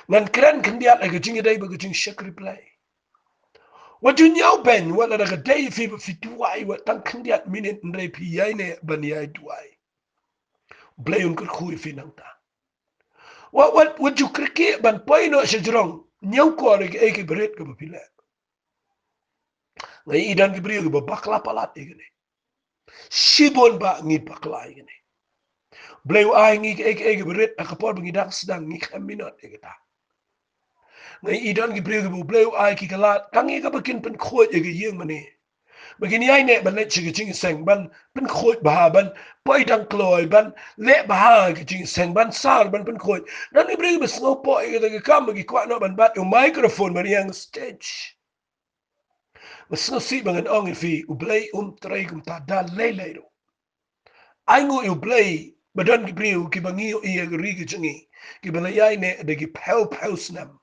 Ngan kren khyndiat ïa ka jingïadei bad ka jingshakri Blei. Wat ju ñiewbeiñ, wat lada ka dei ïa phi ba phi duwai, wat tang khyndiat minit, hynrei phi ïaineh ban ïai duwai. U Blei un kyrkhu ïa phi nangta. Wat, wat, wat ju kyrkieh ban poi noh shajrong, ñiewkor ïa kaei kaei ba rit kaba phi leh. Nga ïohi don ki briew kiba bakla palat ïa kane. Shibun ba ngi bakla ïa kane. U Blei u ai ngi kaei kaei kaba rit, ha ka por ba ngi dang sdang ngi khlem minot ïa kata. Nga ïohi don ki briew kiba U Blei u ai ki ka lad, tang ïa kaba kin pynkhuid ïa ka ïing mane. Ba kin ïaineh ban leit sha ka jingïaseng, ban pynkhuid bha, ban poi dang kloi, ban leh bha ka jingïaseng, ban sar, ban pynkhuid. Don ki briew kiba sngewpoh ïa kata ka kam, ba ki kwah noh ban bat ïa u microphone ban ïeng stage. Nga sngewsih ba ngan ong ïa phi, U Blei um trei kumta da lei lei ruh. Ainguh ïa U Blei ba don ki briew kiba ngi ïohi ha ka ri ka jong ngi, kiba la ïaineh da ki phew phew snem.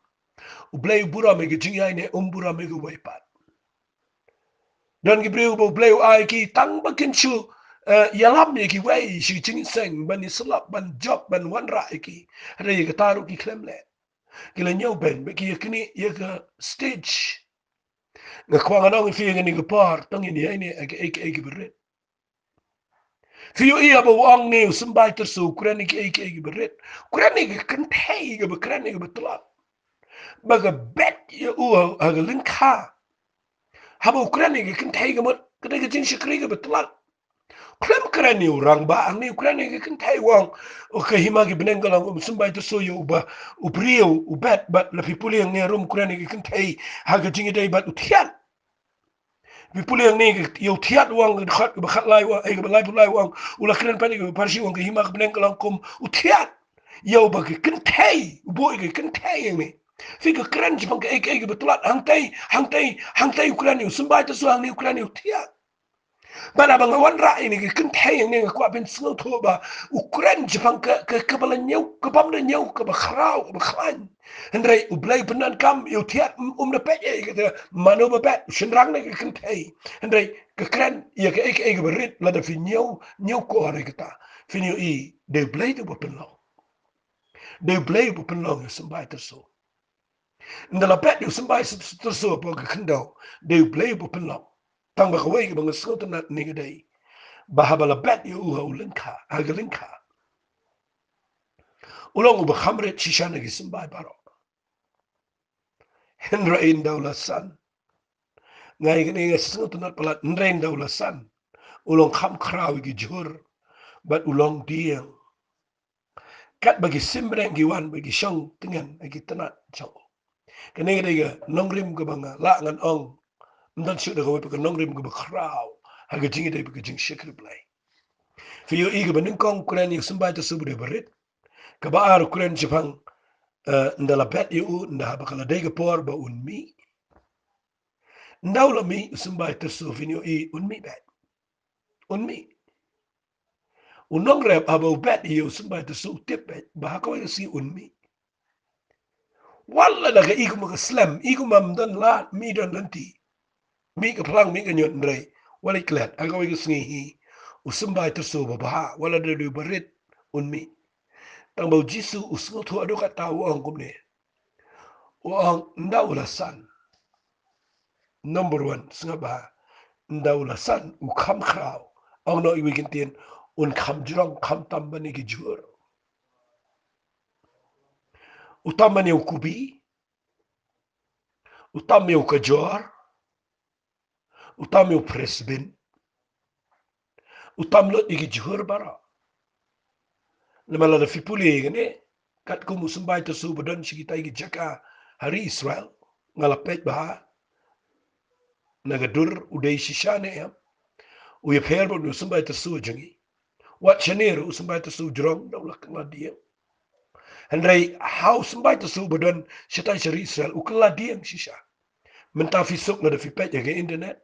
U Blei u burom ïa ka jingïaineh, um burom ïa kawei pat. Don ki briew ba U Blei u ai ki tang ba kin shu, eh, ïalam ïa kiwei sha ka jingïaseng, ban ïasyllok, ban jop, ban wanrah ïa ki. Hynrei ïa kata ruh ki khlem leh. Ki la ñiewbeiñ, ba ki ïaknieh ïa ka stage. Nga kwah ngan ong ïa phi ha kane ka por, tang ïa ngi ïaineh ha kaei kaei kaba rit. Phi ïohi haba u ong ne u symbai tyrso u kren ïa kaei kaei kaba rit. U kren ïa ka kynthei kaba kren ïa kaba tlot. Ba ka bet ïa u ha, ha ka lyngkha. Haba u kren ïa ka kynthei ka mut ka dei ka jingshakri kaba tlot. Khlem kren ïa u rangbah, hangne u kren ïa ka kynthei u ong, o, ka hima ki bneng ka long kum u symbai tyrso ïa uba, u briew, u bet, bad lada phi pule hangne ruh u kren ïa ka kynthei ha ka jingïadei bad u thiat. Phi pule hangne ïa u thiat u ong, ka dkhot kaba khatlai u ong, eh, kaba laiphew lai u ong, u la kren pat ïa ka pharshi u ong ka hima ki bneng ka long kum u thiat. Ïa uba ka kynthei, u buh ïa ka kynthei hangne. Phi ka kren shaphang kaei kaei kaba tlot hangtei, hangtei, hangtei u kren ïa u symbai tyrso, hangne u kren ïa u thiah. Bad haba nga wanrah ïa kine ki kynthei hangne nga kwah phin sngewthuh ba u kren shaphang ka, ka, kaba la ñiew, ka bym da ñiew, kaba khraw, kaba khlaiñ. Hynrei U Blei u pyndonkam ïa u thiah, um, um da peit ïa kata mano ba bet, u shynrang ne ka kynthei. Hynrei ka kren ïa kaei kaei kaba rit, lada phi ñiew, ñiew ko ha ri kata. Phin ïohi, dei U Blei uba pynlong. Dei U Blei uba pynlong ïa u symbai tyrso. Ynda la bet ïa u symbai tyrso hapoh ka khyndew, dei U Blei uba pynlong. Tang ba kawei kaba nga sngewtynnat ne ka dei ba haba la bet ïa u ha u lyngkha, ha ka lyngkha, u long uba kham rit shisha na ki symbai baroh. Hynrei ynda u la san, nga ïa kane nga sngewtynnat palat, hynrei ynda u la san, u long kham khraw ïa ki jhur bad u long dieng. Katba ki sim bneng ki wan bad ki shong tngen ha ki tnat jong u. Kane ka dei ka nongrim kaba nga lah ngan ong, ym don shuh da kawei pat ka nongrim kaba khraw ha ka jingïadei bad ka jingshakri Blei. Phi ïohi kaba nyngkong u kren ïa u symbai tyrso ba dei ba rit. Kaba ar u kren shaphang, eh, ynda la bet ïa u, ynda haba ka la dei ka por ba un mih. Ynda u la mih u symbai tyrso, phin ïohi un mih beit. Un mih. U nongrep haba u bet ïa u symbai tyrso u tip beit ba ha kawei ka sngi un mih. Wat la da ka i kumba ka slem, i kumba ym don lad, mih don lynti, mih ka phlang, mih ka ñiut, hynrei wat leit klet, ha kawei ka sngi hi u symbai tyrso ba bha, wat la da u dei uba rit, un mih. Tang ba U Jisu u sngewthuh haduh katta, u ong kumne. U ong ynda u la san. Number one, sngap bha. Ynda u la san, u kham khraw. Ong noh iwei i kyntien, un kham jrong, kham tam ban ïa ki jhur. U tam ban ïa u kubi. U tam ïa u kajor. U tam ïa u phresbin. U tam lut ïa ki jhur baroh. Namar lada phi pule ïa kane, katkum u symbai tyrso ba don sha kitai ki jaka ha ri Israel, nga la peit bha na ka dur, u dei shisha ne em. U ïapher bad u symbai tyrso jong ngi. Wat shane ruh u symbai tyrso u jrong da u la kylla dieng. Hynrei ha u symbai tyrso ba don shatai sha ri Israel u kylla dieng shisha. Mynta phi suk lada phi peit ha ka internet,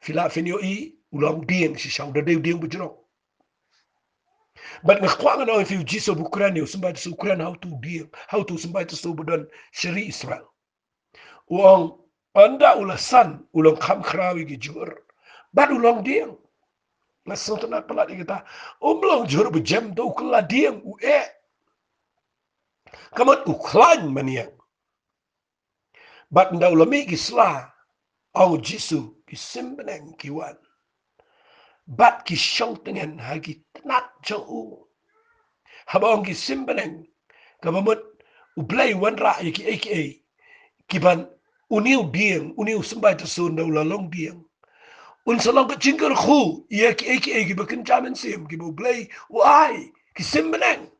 phi lah phin ïohi u long dieng shisha, u da dei u dieng ba jrong. Bad nga kwah ngan ong ïa phi, U Jisu ba u kren ïa u symbai tyrso u kren ha uto u dieng, ha uto u symbai tyrso ba don sha ri Israel. U ong ynda u la san u long kham khraw ïa ki jhur bad u long dieng. Nga sngewtynnat palat ïa kata. Um long jhur ba jem, da u kylla dieng, u eh. Ka mut u khlaiñ maniang. Bad ynda u la mih ki sla, ong U Jisu, ki sim bneng ki wan bad ki shong tngen ha ki tnat jong u. Haba ong ki sim bneng, kaba mut U Blei u wanrah ïa kiei kiei kiban une u dieng, une u symbai tyrso ynda u la long dieng, un sa long ka jingkyrkhu ïa kiei kiei kiba kynja mynsiem kiba U Blei u ai, ki sim bneng.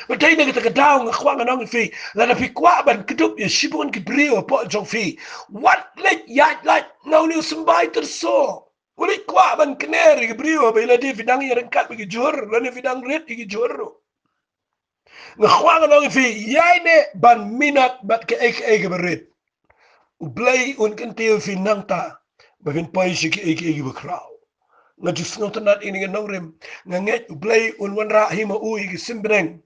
Bad dei na kata ka daw nga kwah ngan ong ïa phi, lada phi kwah ban kdup ïa shibun ki briew hapoh jong phi, wat leit ïaid lait na une u symbai tyrso. Wat leit kwah ban kner ïa ki briew haba ïa lade phi dang ïaryngkat bad ki jhur lane phi dang rit ïa ki jhur ruh. Nga kwah ngan ong ïa phi, ïaineh ban minot bad kaei kaei kaba rit. U Blei un kyntiew ïa phi nangta ba phin poi sha kiei kiei kiba khraw. Nga ju sngewtynnat ïa kane ka nongrim. Nga ngeit U Blei un wanrah hi ma u ïa ki sim bneng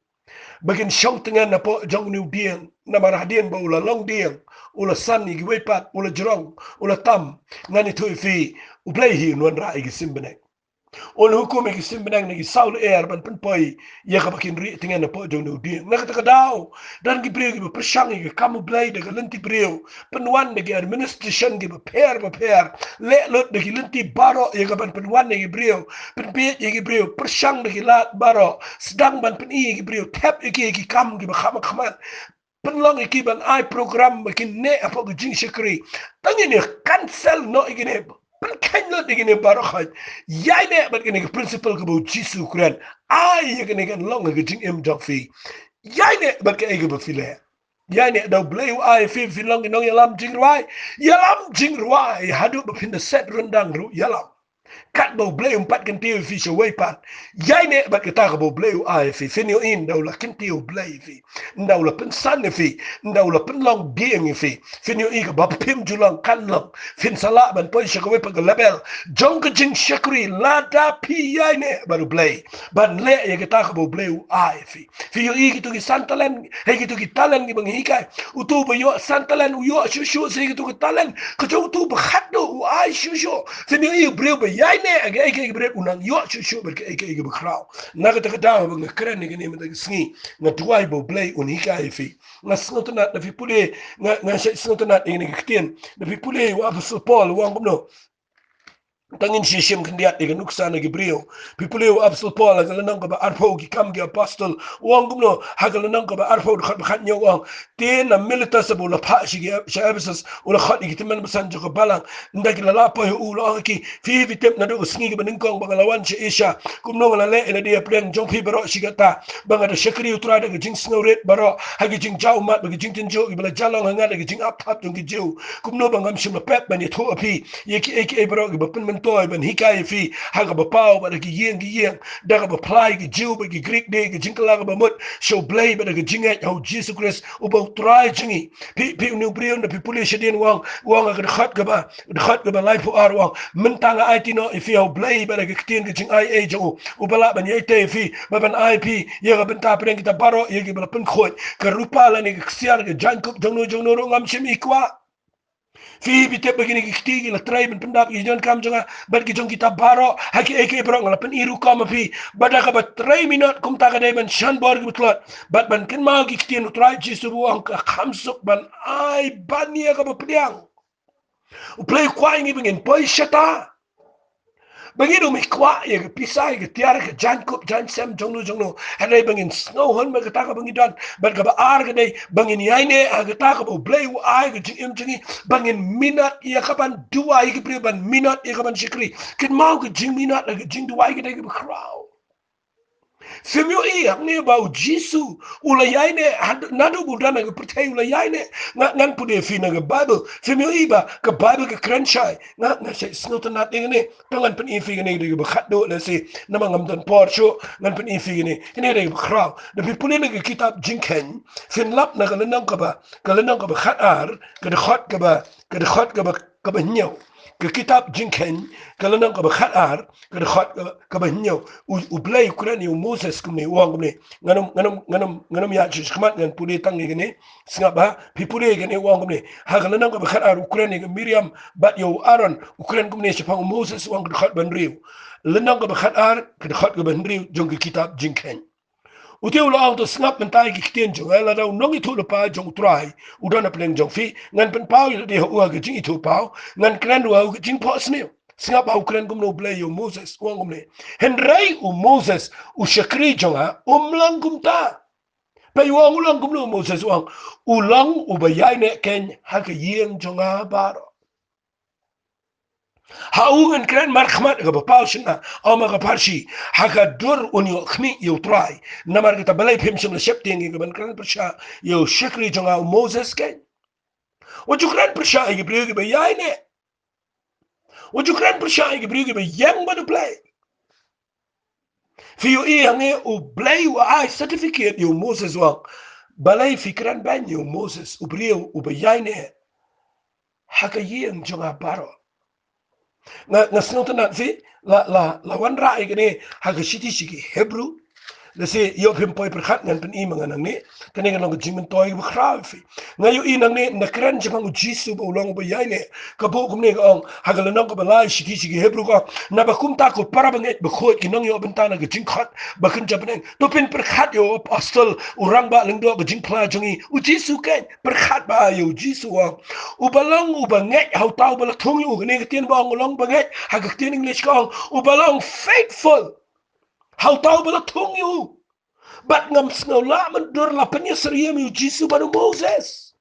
ba kin shong tngen hapoh jong une u dieng. Namar hadien ba u la long dieng, u la san ïa kiwei pat, u la jrong, u la tam. Ngan ïathuh ïa phi, U Blei hi un wanrah ïa ki sim bneng. Un hukum ïa ki sim bneng na ki saw lyer ban pynpoi ïa kaba kin rieh tngen hapoh jong une u dieng. Na kata ka daw don ki briew kiba pyrshang ïa ka kam U Blei da ka lynti briew, pynwan da ki administration kiba pher bapher, leh lut da ki lynti baroh ïa ka ban pynwan ïa ki briew, pynbieit ïa ki briew, pyrshang da ki lad baroh, sdang ban pyni ïa ki briew, thep ïa ki ïa ki kam kiba kham khmat, pynlong ïa ki ban ai program ba kin neh hapoh ka jingshakri. Tang ïa kane, cancel noh ïa kine, pynkheiñ lut ïa kine baroh khoit. Ïaineh bad kane ka principle kaba U Jisu u kren. Ai ïa kane kan long ha ka jingim jong phi. Ïaineh bad kaei kaba phi leh. Ïaineh, da U Blei u ai phi, phin long ki nongïalam jingrwai. Ïalam jingrwai haduh ba phin da set ryndang ruh ïalam. Katba U Blei um pat kyntiew ïa phi shawei pat, ïaineh bad kata kaba U Blei u ai ïa phi. Phin ïohi ynda u la kyntiew U Blei ïa phi, ynda u la pynsan ïa phi, ynda u la pynlong biang ïa phi, phin ïohi kaba phim ju long kan long. Phin sa lah ban poi sha kawei pat ka level jong ka jingshakri lada phi ïaineh bad U Blei ban leh ïa kata kaba U Blei u ai ïa phi. Phi ïohi kito ki san talent, hei kito ki talent kiba ngi hikai. Uto uba ïoh san talent u ïoh shuh shuh sa ïa kito ki talent. Ka jong uto uba khatduh u ai shuh shuh. Phin ïohi u briew ba ïaineh ha kaei kaei kaba rit u nang ïoh shuh shuh bad kaei kaei kaba khraw. Na kata ka daw ba nga kren ïa kane mynta ka sngi, nga duwai ba U Blei un hikai ïa phi. Nga sngewtynnat, lada phi pule, nga, nga shait sngewtynnat ïa kane ka ktien. Lada phi pule ïa u Apostol Paul u ong kumno. Tang ngin sa shim khyndiat ïa ka nuksa na ki briew. Phi pule ïa u Apostol Paul ha ka lynnong kaba arphew, Ki Kam ki Apostol, u ong kumno, ha ka lynnong kaba arphew, dkhot ba khathynñiew u ong: Te na Miletus haba u la phah sha ki, sha Ephesus, u la khot ïa ki tymmen basan jong ka balang. Ynda ki la lah poi ha u, u la ong ha ki: Phi, phi tip naduh ka sngi kaba nyngkong ba nga la wan sha Asia, kumno nga la leh ïa lade hapdeng jong phi baroh shi katta, ba nga da shakri U Trai da ka jingsngewrit baroh, ha ka jingjaw ummat bad ka jingtynjuh, kiba la jia long ha nga da ka jingap thap jong ki Jiw, kumno ba ngam shym la pep ban ïathuh ha phi ïa kiei kiei baroh kiba pynmyntoi ban hikai ïa phi ha kaba paw bad ha ki ïing ki ïing, da kaba phla ïa ki Jiw bad ki Grik de, ka jingkylla kaba mut sha U Blei bad da ka jingngeit ha U Jisu Khrist uba U Trai jong ngi. Phi, phi, une u briew, lada phi pule shadien u ong, u ong ha ka dkhot kaba, dkhot kaba laiphew ar u ong: Mynta nga aiti noh ïa phi ha U Blei bad ha ka ktien ka jingaiei jong u, uba lah ban ïaitei ïa phi bad ban ai ïa phi ïa ka bynta hapdeng kita baroh ïa kiba la pynkhuid. Ka rupa lane ka ksiar, ka jaiñkup jongno jongno ruh ngam shym i kwah. Phi, phi tip ba kine ki kti ki la trei ban pyndap ïa ki jingdonkam jong nga bad ki jong kita baroh. Ha kiei kiei baroh nga la pyni rukom ha phi. Bad da kaba trei minot kumta ka dei ban shan bor kiba tlot bad ban kynmaw ki ktien U Trai Jisu ba u ong: Ka kham suk ban ai ban ïa kaba pdiang. U Blei u kwah ïa ngi ba ngin poi shata, ba ngin ym i kwah ïa ka pisa, ïa ka tiar, ka jaiñkup jaiñsem jongno jongno. Hynrei ba ngin sngewhun bad kata kaba ngi don. Bad kaba ar ka dei ba ngin ïaineh ha kata kaba U Blei u ai, ka jingim jong ngi, ba ngin minot ïa ka ban duwai, ïa ki briew ban minot ïa ka ban shakri. Kynmaw, ka jingminot ha ka jingduwai ka dei kaba khraw. Phim ïohi hangne ba U Jisu u la ïaineh, had-, naduh ba u don ha ka pyrthei u la ïaineh. Nga, ngan pule ïa phi na ka Baibl. Phim ïohi ba ka Baibl ka kren shai. Nga, nga shait sngewtynnat ïa kane. To ngan pyni ïa phi kane, ka dei kaba khatduh lehse, namar ngam don por shuh. Ngan pyni ïa phi kane, kane ka dei kaba khraw. Lada phi pule na ka kitab Jingkheiñ, phin lap na ka lynnong kaba, ka lynnong kaba khatar, ka dkhot kaba, ka dkhot kaba, kaba hynñiew. Ka kitab Jingkheiñ, ka lynnong kaba khatar, ka dkhot kaba, kaba hynñiew. U, U Blei u kren ïa u Moses kumne, u ong kumne. Ngan ym, ngan ym, ngan ym, ngan ym ïaid sha khmat, ngan pule tang ïa kane. Sngap bha, phi pule ïa kane, u ong kumne. Ha ka lynnong kaba khatar u kren ïa ka Miriam bad ïa u Aaron, u kren kumne shaphang u Moses, u ong, ka dkhot ba hynriew. Lynnong kaba khatar, ka dkhot kaba hynriew jong ka kitab Jingkheiñ. U te u la ong: To sngap mynta ïa ki ktien jong nga, lada u nongïathuhlypa jong U Trai u don hapdeng jong phi, ngan pynpaw ïa lade ha u ha ka jingithuhpaw, ngan kren ruh ha u ha ka jingphohsniew. Sngap bha, u kren kumno U Blei ïa u Moses, u ong kumne. Hynrei u Moses u shakri jong nga um long kumta. Peit, u ong u long kumno u Moses, u ong: U long uba ïaineh keiñ ha ka ïing jong nga baroh. Ha u ngan kren markhmat, kaba paw shynna, ong ma ka pharshi, ha ka dur un ïoh khmih ïa U Trai. Namar kata balei phim shym la sheptieng ïa ka ban kren pyrshah ïa u shakri jong nga u Moses keiñ? Wat ju kren pyrshah ïa ki briew kiba ïaineh. Wat ju kren pyrshah ïa ki briew kiba ïeng bad U Blei. Phi ïohi hangne U Blei u ai certificate ïa u Moses, u ong: Balei phi kren beiñ ïa u Moses, u briew uba ïaineh ha ka ïing jong nga baroh? Nga, nga sngewtynnat, phi, la, la, la wanrah ïa kane ha ka shithi sha ki Hebru. Lehse ïoh phim poi pyrkhat, ngan pyni ma nga nangne. Kane ka long ka jingmyntoi kaba khraw ïa phi. Nga ïohi nangne, ynda kren shaphang u Jisu ba u long uba ïaineh, ka buh kumne, ka ong ha ka lynnong kaba lai shithi sha ki Hebru, ka ong: Naba kumta ko para bangeit bakhuid, ki nongïoh bynta na ka jingkhot ba kynja bneng, to phin pyrkhat ïa u Apostol, u Rangbah Lyngdoh, ka jingphla jong ngi, u Jisu keiñ. Pyrkhat bha ïa u Jisu, u ong: Uba long uba ngeit ha uta uba la thung ïa u. Kane ka ktien ba ong u long uba ngeit, ha ka ktien English ka ong: Uba long faithful ha uta uba la thung ïa u. Bad ngam sngew lah mynta la pynïasyriem ïa u Jisu bad u Moses.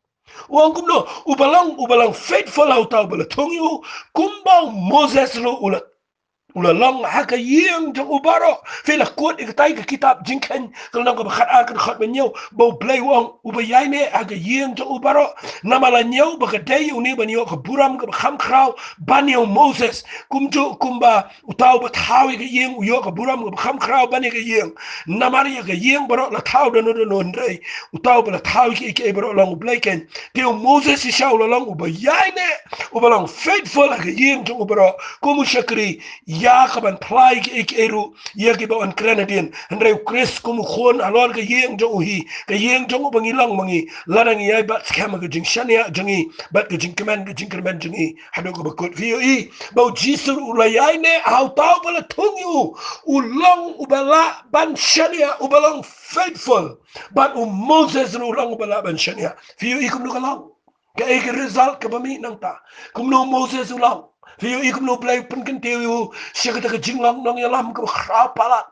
U ong kumno? Uba long, uba long faithful ha uta uba la thung ïa u, kumba u Moses ruh u la, U la long ha ka ïing jong u baroh. Phi la kut ïa katai ka kitab Jingkheiñ ka lynnong kaba khatar ka dkhot ba hynñiew, ba U Blei u ong uba ïaineh ha ka ïing jong u baroh. Namar la ñiew ba ka dei ïa une ban ïoh ka burom kaba kham khraw ban ïa u Moses. Kumjuh kumba uta uba thaw ïa ka ïing u ïoh ka burom kaba kham khraw ban ïa ka ïing. Namar ïa ka ïing baroh la thaw da no da no, hynrei uta uba la thaw ïa kiei kiei baroh long U Blei keiñ. Te u Moses shisha u la long uba ïaineh, uba long faithful ha ka ïing jong u baroh. Kum u shakri ïa kaban phla ïa kiei kiei ruh ïa kiba yn kren hadien. Hynrei U Khrist kum u khun halor ka ïing jong u hi, ka ïing jong u ba ngi long ma ngi, lada ngi ïai bat skhem ha ka jingshaniah jong ngi bad ka jingkmen, ka jingkyrmen jong ngi haduh kaba kut. Phi ïohi ba U Jisu u la ïaineh ha uta uba la thung ïa u, u long uba lah ban shaniah, uba long faithful. Bad u Moses ruh u long uba lah ban shaniah. Phi ïohi kumno ka long? Kaei ka result kaba mih nangta? Kumno u Moses u long? Phi ïohi kumno U Blei u pynkyntiew ïa u sha kata ka jinglong nongïalam kaba khraw palat?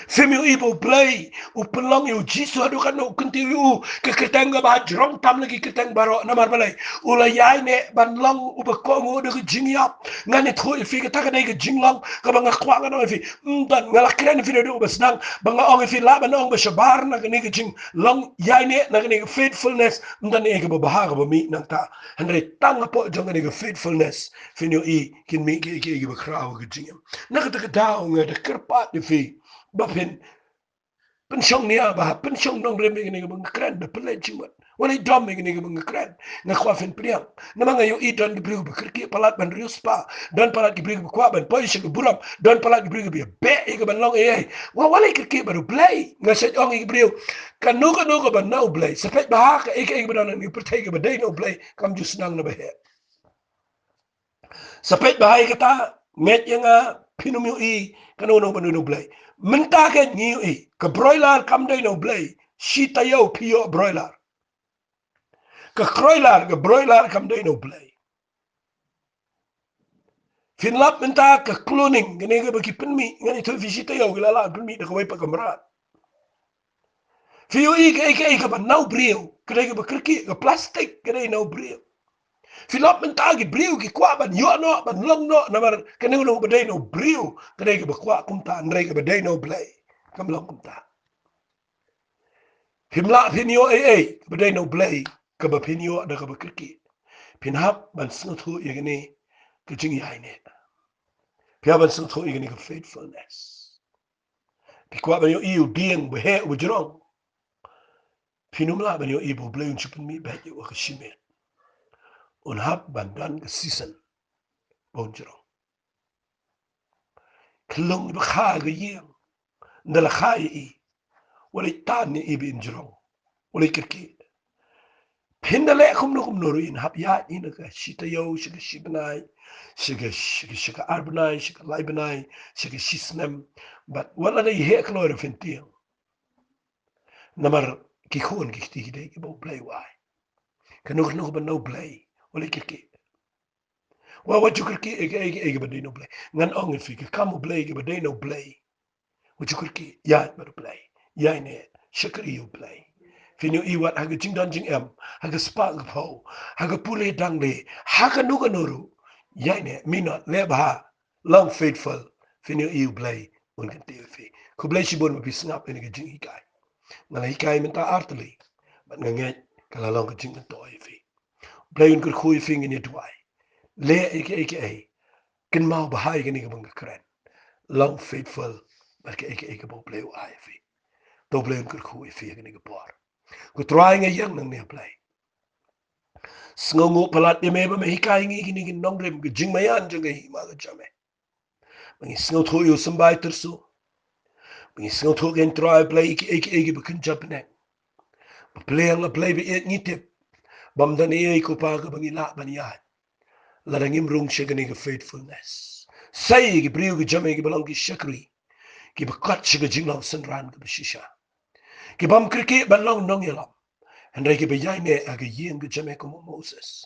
Phim ïohi ba U Blei u pynlong ïa U Jisu haduh katno u kyntiew ïa u, ka kyrteng kaba ha jrong tam na ki kyrteng baroh. Namar balei? U la ïaineh ban long uba kohnguh da ka jingïap. Ngan ïathuh ïa phi, kata ka dei ka jinglong kaba nga kwah ngan ong ïa phi. Ym don, nga la kren ïa phi naduh ba sdang ba nga ong ïa phi lah ban ong ba shabar na kane ka jinglong ïaineh, na kane ka faithfulness. Ym don ei kaba bha kaba mih nangta. Hynrei tang hapoh jong kane ka faithfulness phin ïohi kin mih kiei kiei kiba khraw ha ka jingim. Na kata ka daw nga da kyrpad ïa phi ba phin pynshong nia bha, pynshong nongrim ïa kane kaba nga kren, da pynleit jingmut. Wat leit dom ïa kane kaba nga kren. Nga kwah phin pdiang. Namar nga ïohi don ki briew ba kyrkieh palat ban riewspah, don palat ki briew ba kwah ban poi sha ka burom, don palat ki briew ba ïabeh ïa ka ban long ei ei. Wat, wat leit kyrkieh bad U Blei. Nga shait ong ïa ki briew, kano kano kaba na U Blei, sa peit bha kaei kaei kaba don ha kane ka pyrthei kaba dei na U Blei, kam ju sdang na ba heh. Sa peit bha ïa kata, ngeit ïa nga, phin ym ïohi kano kano ba na U Blei. Mynta ka ngi ïohi ka broiler kam dei na U Blei. Shi taïew phi ïoh broiler. Ka kroiler, ka broiler kam dei na U Blei. Phin lap mynta ka cloning, kane kaba ki pynmih, ngan ïathuh ïa phi, shi taïew ki la lah pynmih da kawei pat ka mrad. Phi ïohi kaei kaei kaba na u briew, ka dei kaba kyrkieh, ka plastik ka dei na u briew. Phi lap mynta ki briew ki kwah ban ïoh noh, ban long noh, namar kane kano kano ba dei na u briew ka dei kaba kwah kumta, hynrei kaba dei na U Blei kam long kumta. Phim lah phin ïoh ei ei kaba dei na U Blei kaba phin ïoh da kaba kyrkieh. Phin hap ban sngewthuh ïa kane ka jingïaineh. Phin hap ban sngewthuh ïa kane ka faithfulness. Phi kwah ban ïohi u dieng uba heh uba jrong, phin ym lah ban ïohi ba U Blei un shu pynmih beit ïa u ha ka shimet. Un hap ban don ka season ba un jrong. Khlung ba kha ka ïing, ynda la kha ïa i, wat leit tan ïa i ba in jrong, wat leit kyrkieh. Phin da leh kumno kumno ruh, in hap ïaid i na ka shi taïew, sha ka shi bnai, sha ka, sha ka, sha ka ar bnai, sha ka lai bnai, sha ka shi snem. Bad wat lada i heh kloi ruh phin tieng. Namar ki khun ki kti ki dei kiba U Blei u ai. Kano kano kaba na U Blei, wat leit kyrkieh. Wat, wat ju kyrkieh ïa kaei kaei kaba dei na U Blei. Ngan ong ïa phi, ka kam U Blei kaba dei na U Blei, wat ju kyrkieh, ïaid bad U Blei, ïaineh, shakri ïa U Blei. Phin ïohi wat ha ka jingdon jingem, ha ka spah ka phew, ha ka pule dangle, ha kano kano ruh, ïaineh, minot, leh bha, long faithful, phin ïohi U Blei un kyntiew ïa phi. Khublei shibun ba phi sngap ïa kane ka jinghikai. Nga la hikai mynta ar tylli, bad nga ngeit ka la long ka jingkyntu ïa phi. U Blei un kyrkhu ïa phi, ngin ïa duwai. Leh ïa kaei kaei, kynmaw bha ïa kane kaba nga kren. Long faithful bad kaei kaei kaba U Blei u ai ïa phi. To U Blei un kyrkhu ïa phi ha kane ka por. Ko Trai, nga ïeng nangne, Blei. Sngewnguh palat ïa me ba me hikai ïa ngi kine ki nongrim, ka jingmaïan jong ka hima ka jong me. Ba ngi sngewthuh ïa u symbai tyrso. Ba ngi sngewthuh, ko Trai Blei, ïa kiei kiei kiba kynja bneng. Ba pliang, A Blei, ba ïeit, ngi tip ba ym don ei ei, ko Pa, kaba ngi lah ban ïaid lada ngim rung sha kane ka faithfulness. Sa ïa ki briew ki jong me kiba long ki shakri, kiba kot sha ka jinglong synran kaba shisha, ki bym kyrkieh ban long nongïalam, hynrei kiba ïaineh ha ka ïing ka jong me kum u Moses,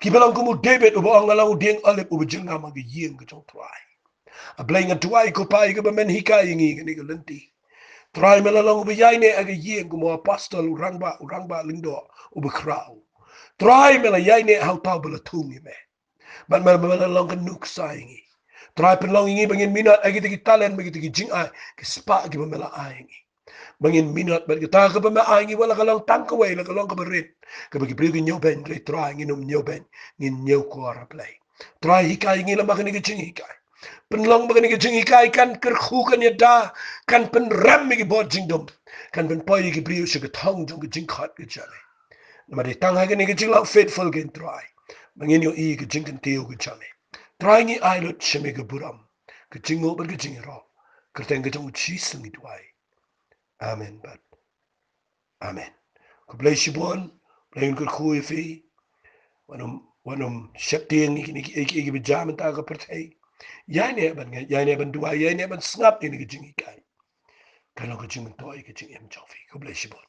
kiba long kum u David uba ong, nga long u dieng olib uba jyrngam ha ka ïing ka jong U Trai. A Blei, nga duwai, ko Pa, ïa kaba men hikai ïa ngi kane ka lynti. Trai, me la long uba ïaineh ha ka ïing kum u apostol, u rangbah, u rangbah lyngdoh uba khraw. Trai, me la ïaineh ha uta uba la thung ïa me. Bad me, me la long ka nuksa ïa ngi. Trai, pynlong ïa ngi ba ngin minot ïa kita ki talent, ba kita ki jingai, ki spah kiba me la ai ïa ngi, ba ngin minot bad kita kaba me ai ïa ngi, wat la ka long tang kawei, la ka long kaba rit, kaba ki briew ki ñiewbeiñ, Trai, ngin ym ñiewbeiñ, ngin ñiewkor, A Blei. Trai, hikai ïa ngi lem bad kane ka jinghikai. Pynlong ba kane ka jinghikai kan kyrkhu, kan ïada, kan pynrem ïa ki bor jingdum, kan pynpoi ïa ki briew sha ka thong jong ka jingkhot ka jong me. Namar dei tang ha kane ka jinglong faithful kein, Trai, ba ngin ïohi ïa ka jingkyntiew ka jong me. Trai, ngi ai lut sha me ka burom, ka jingnguh bad ka jingïaroh. Kyrteng ka jong U Jisu ngi duwai. Amen bad amen. Khublei shibun. Blei un kyrkhu ïa phi. Wat nym, wat nym sheptieng ïa kine ki, ïa ki, ïa kiba jia mynta ha ka pyrthei. Ïaineh ban ngeit, ïaineh ban duwai, ïaineh ban sngap ïa kine ki jinghikai. Kan long ka jingmyntoi ïa ka jingim jong phi. Khublei shibun.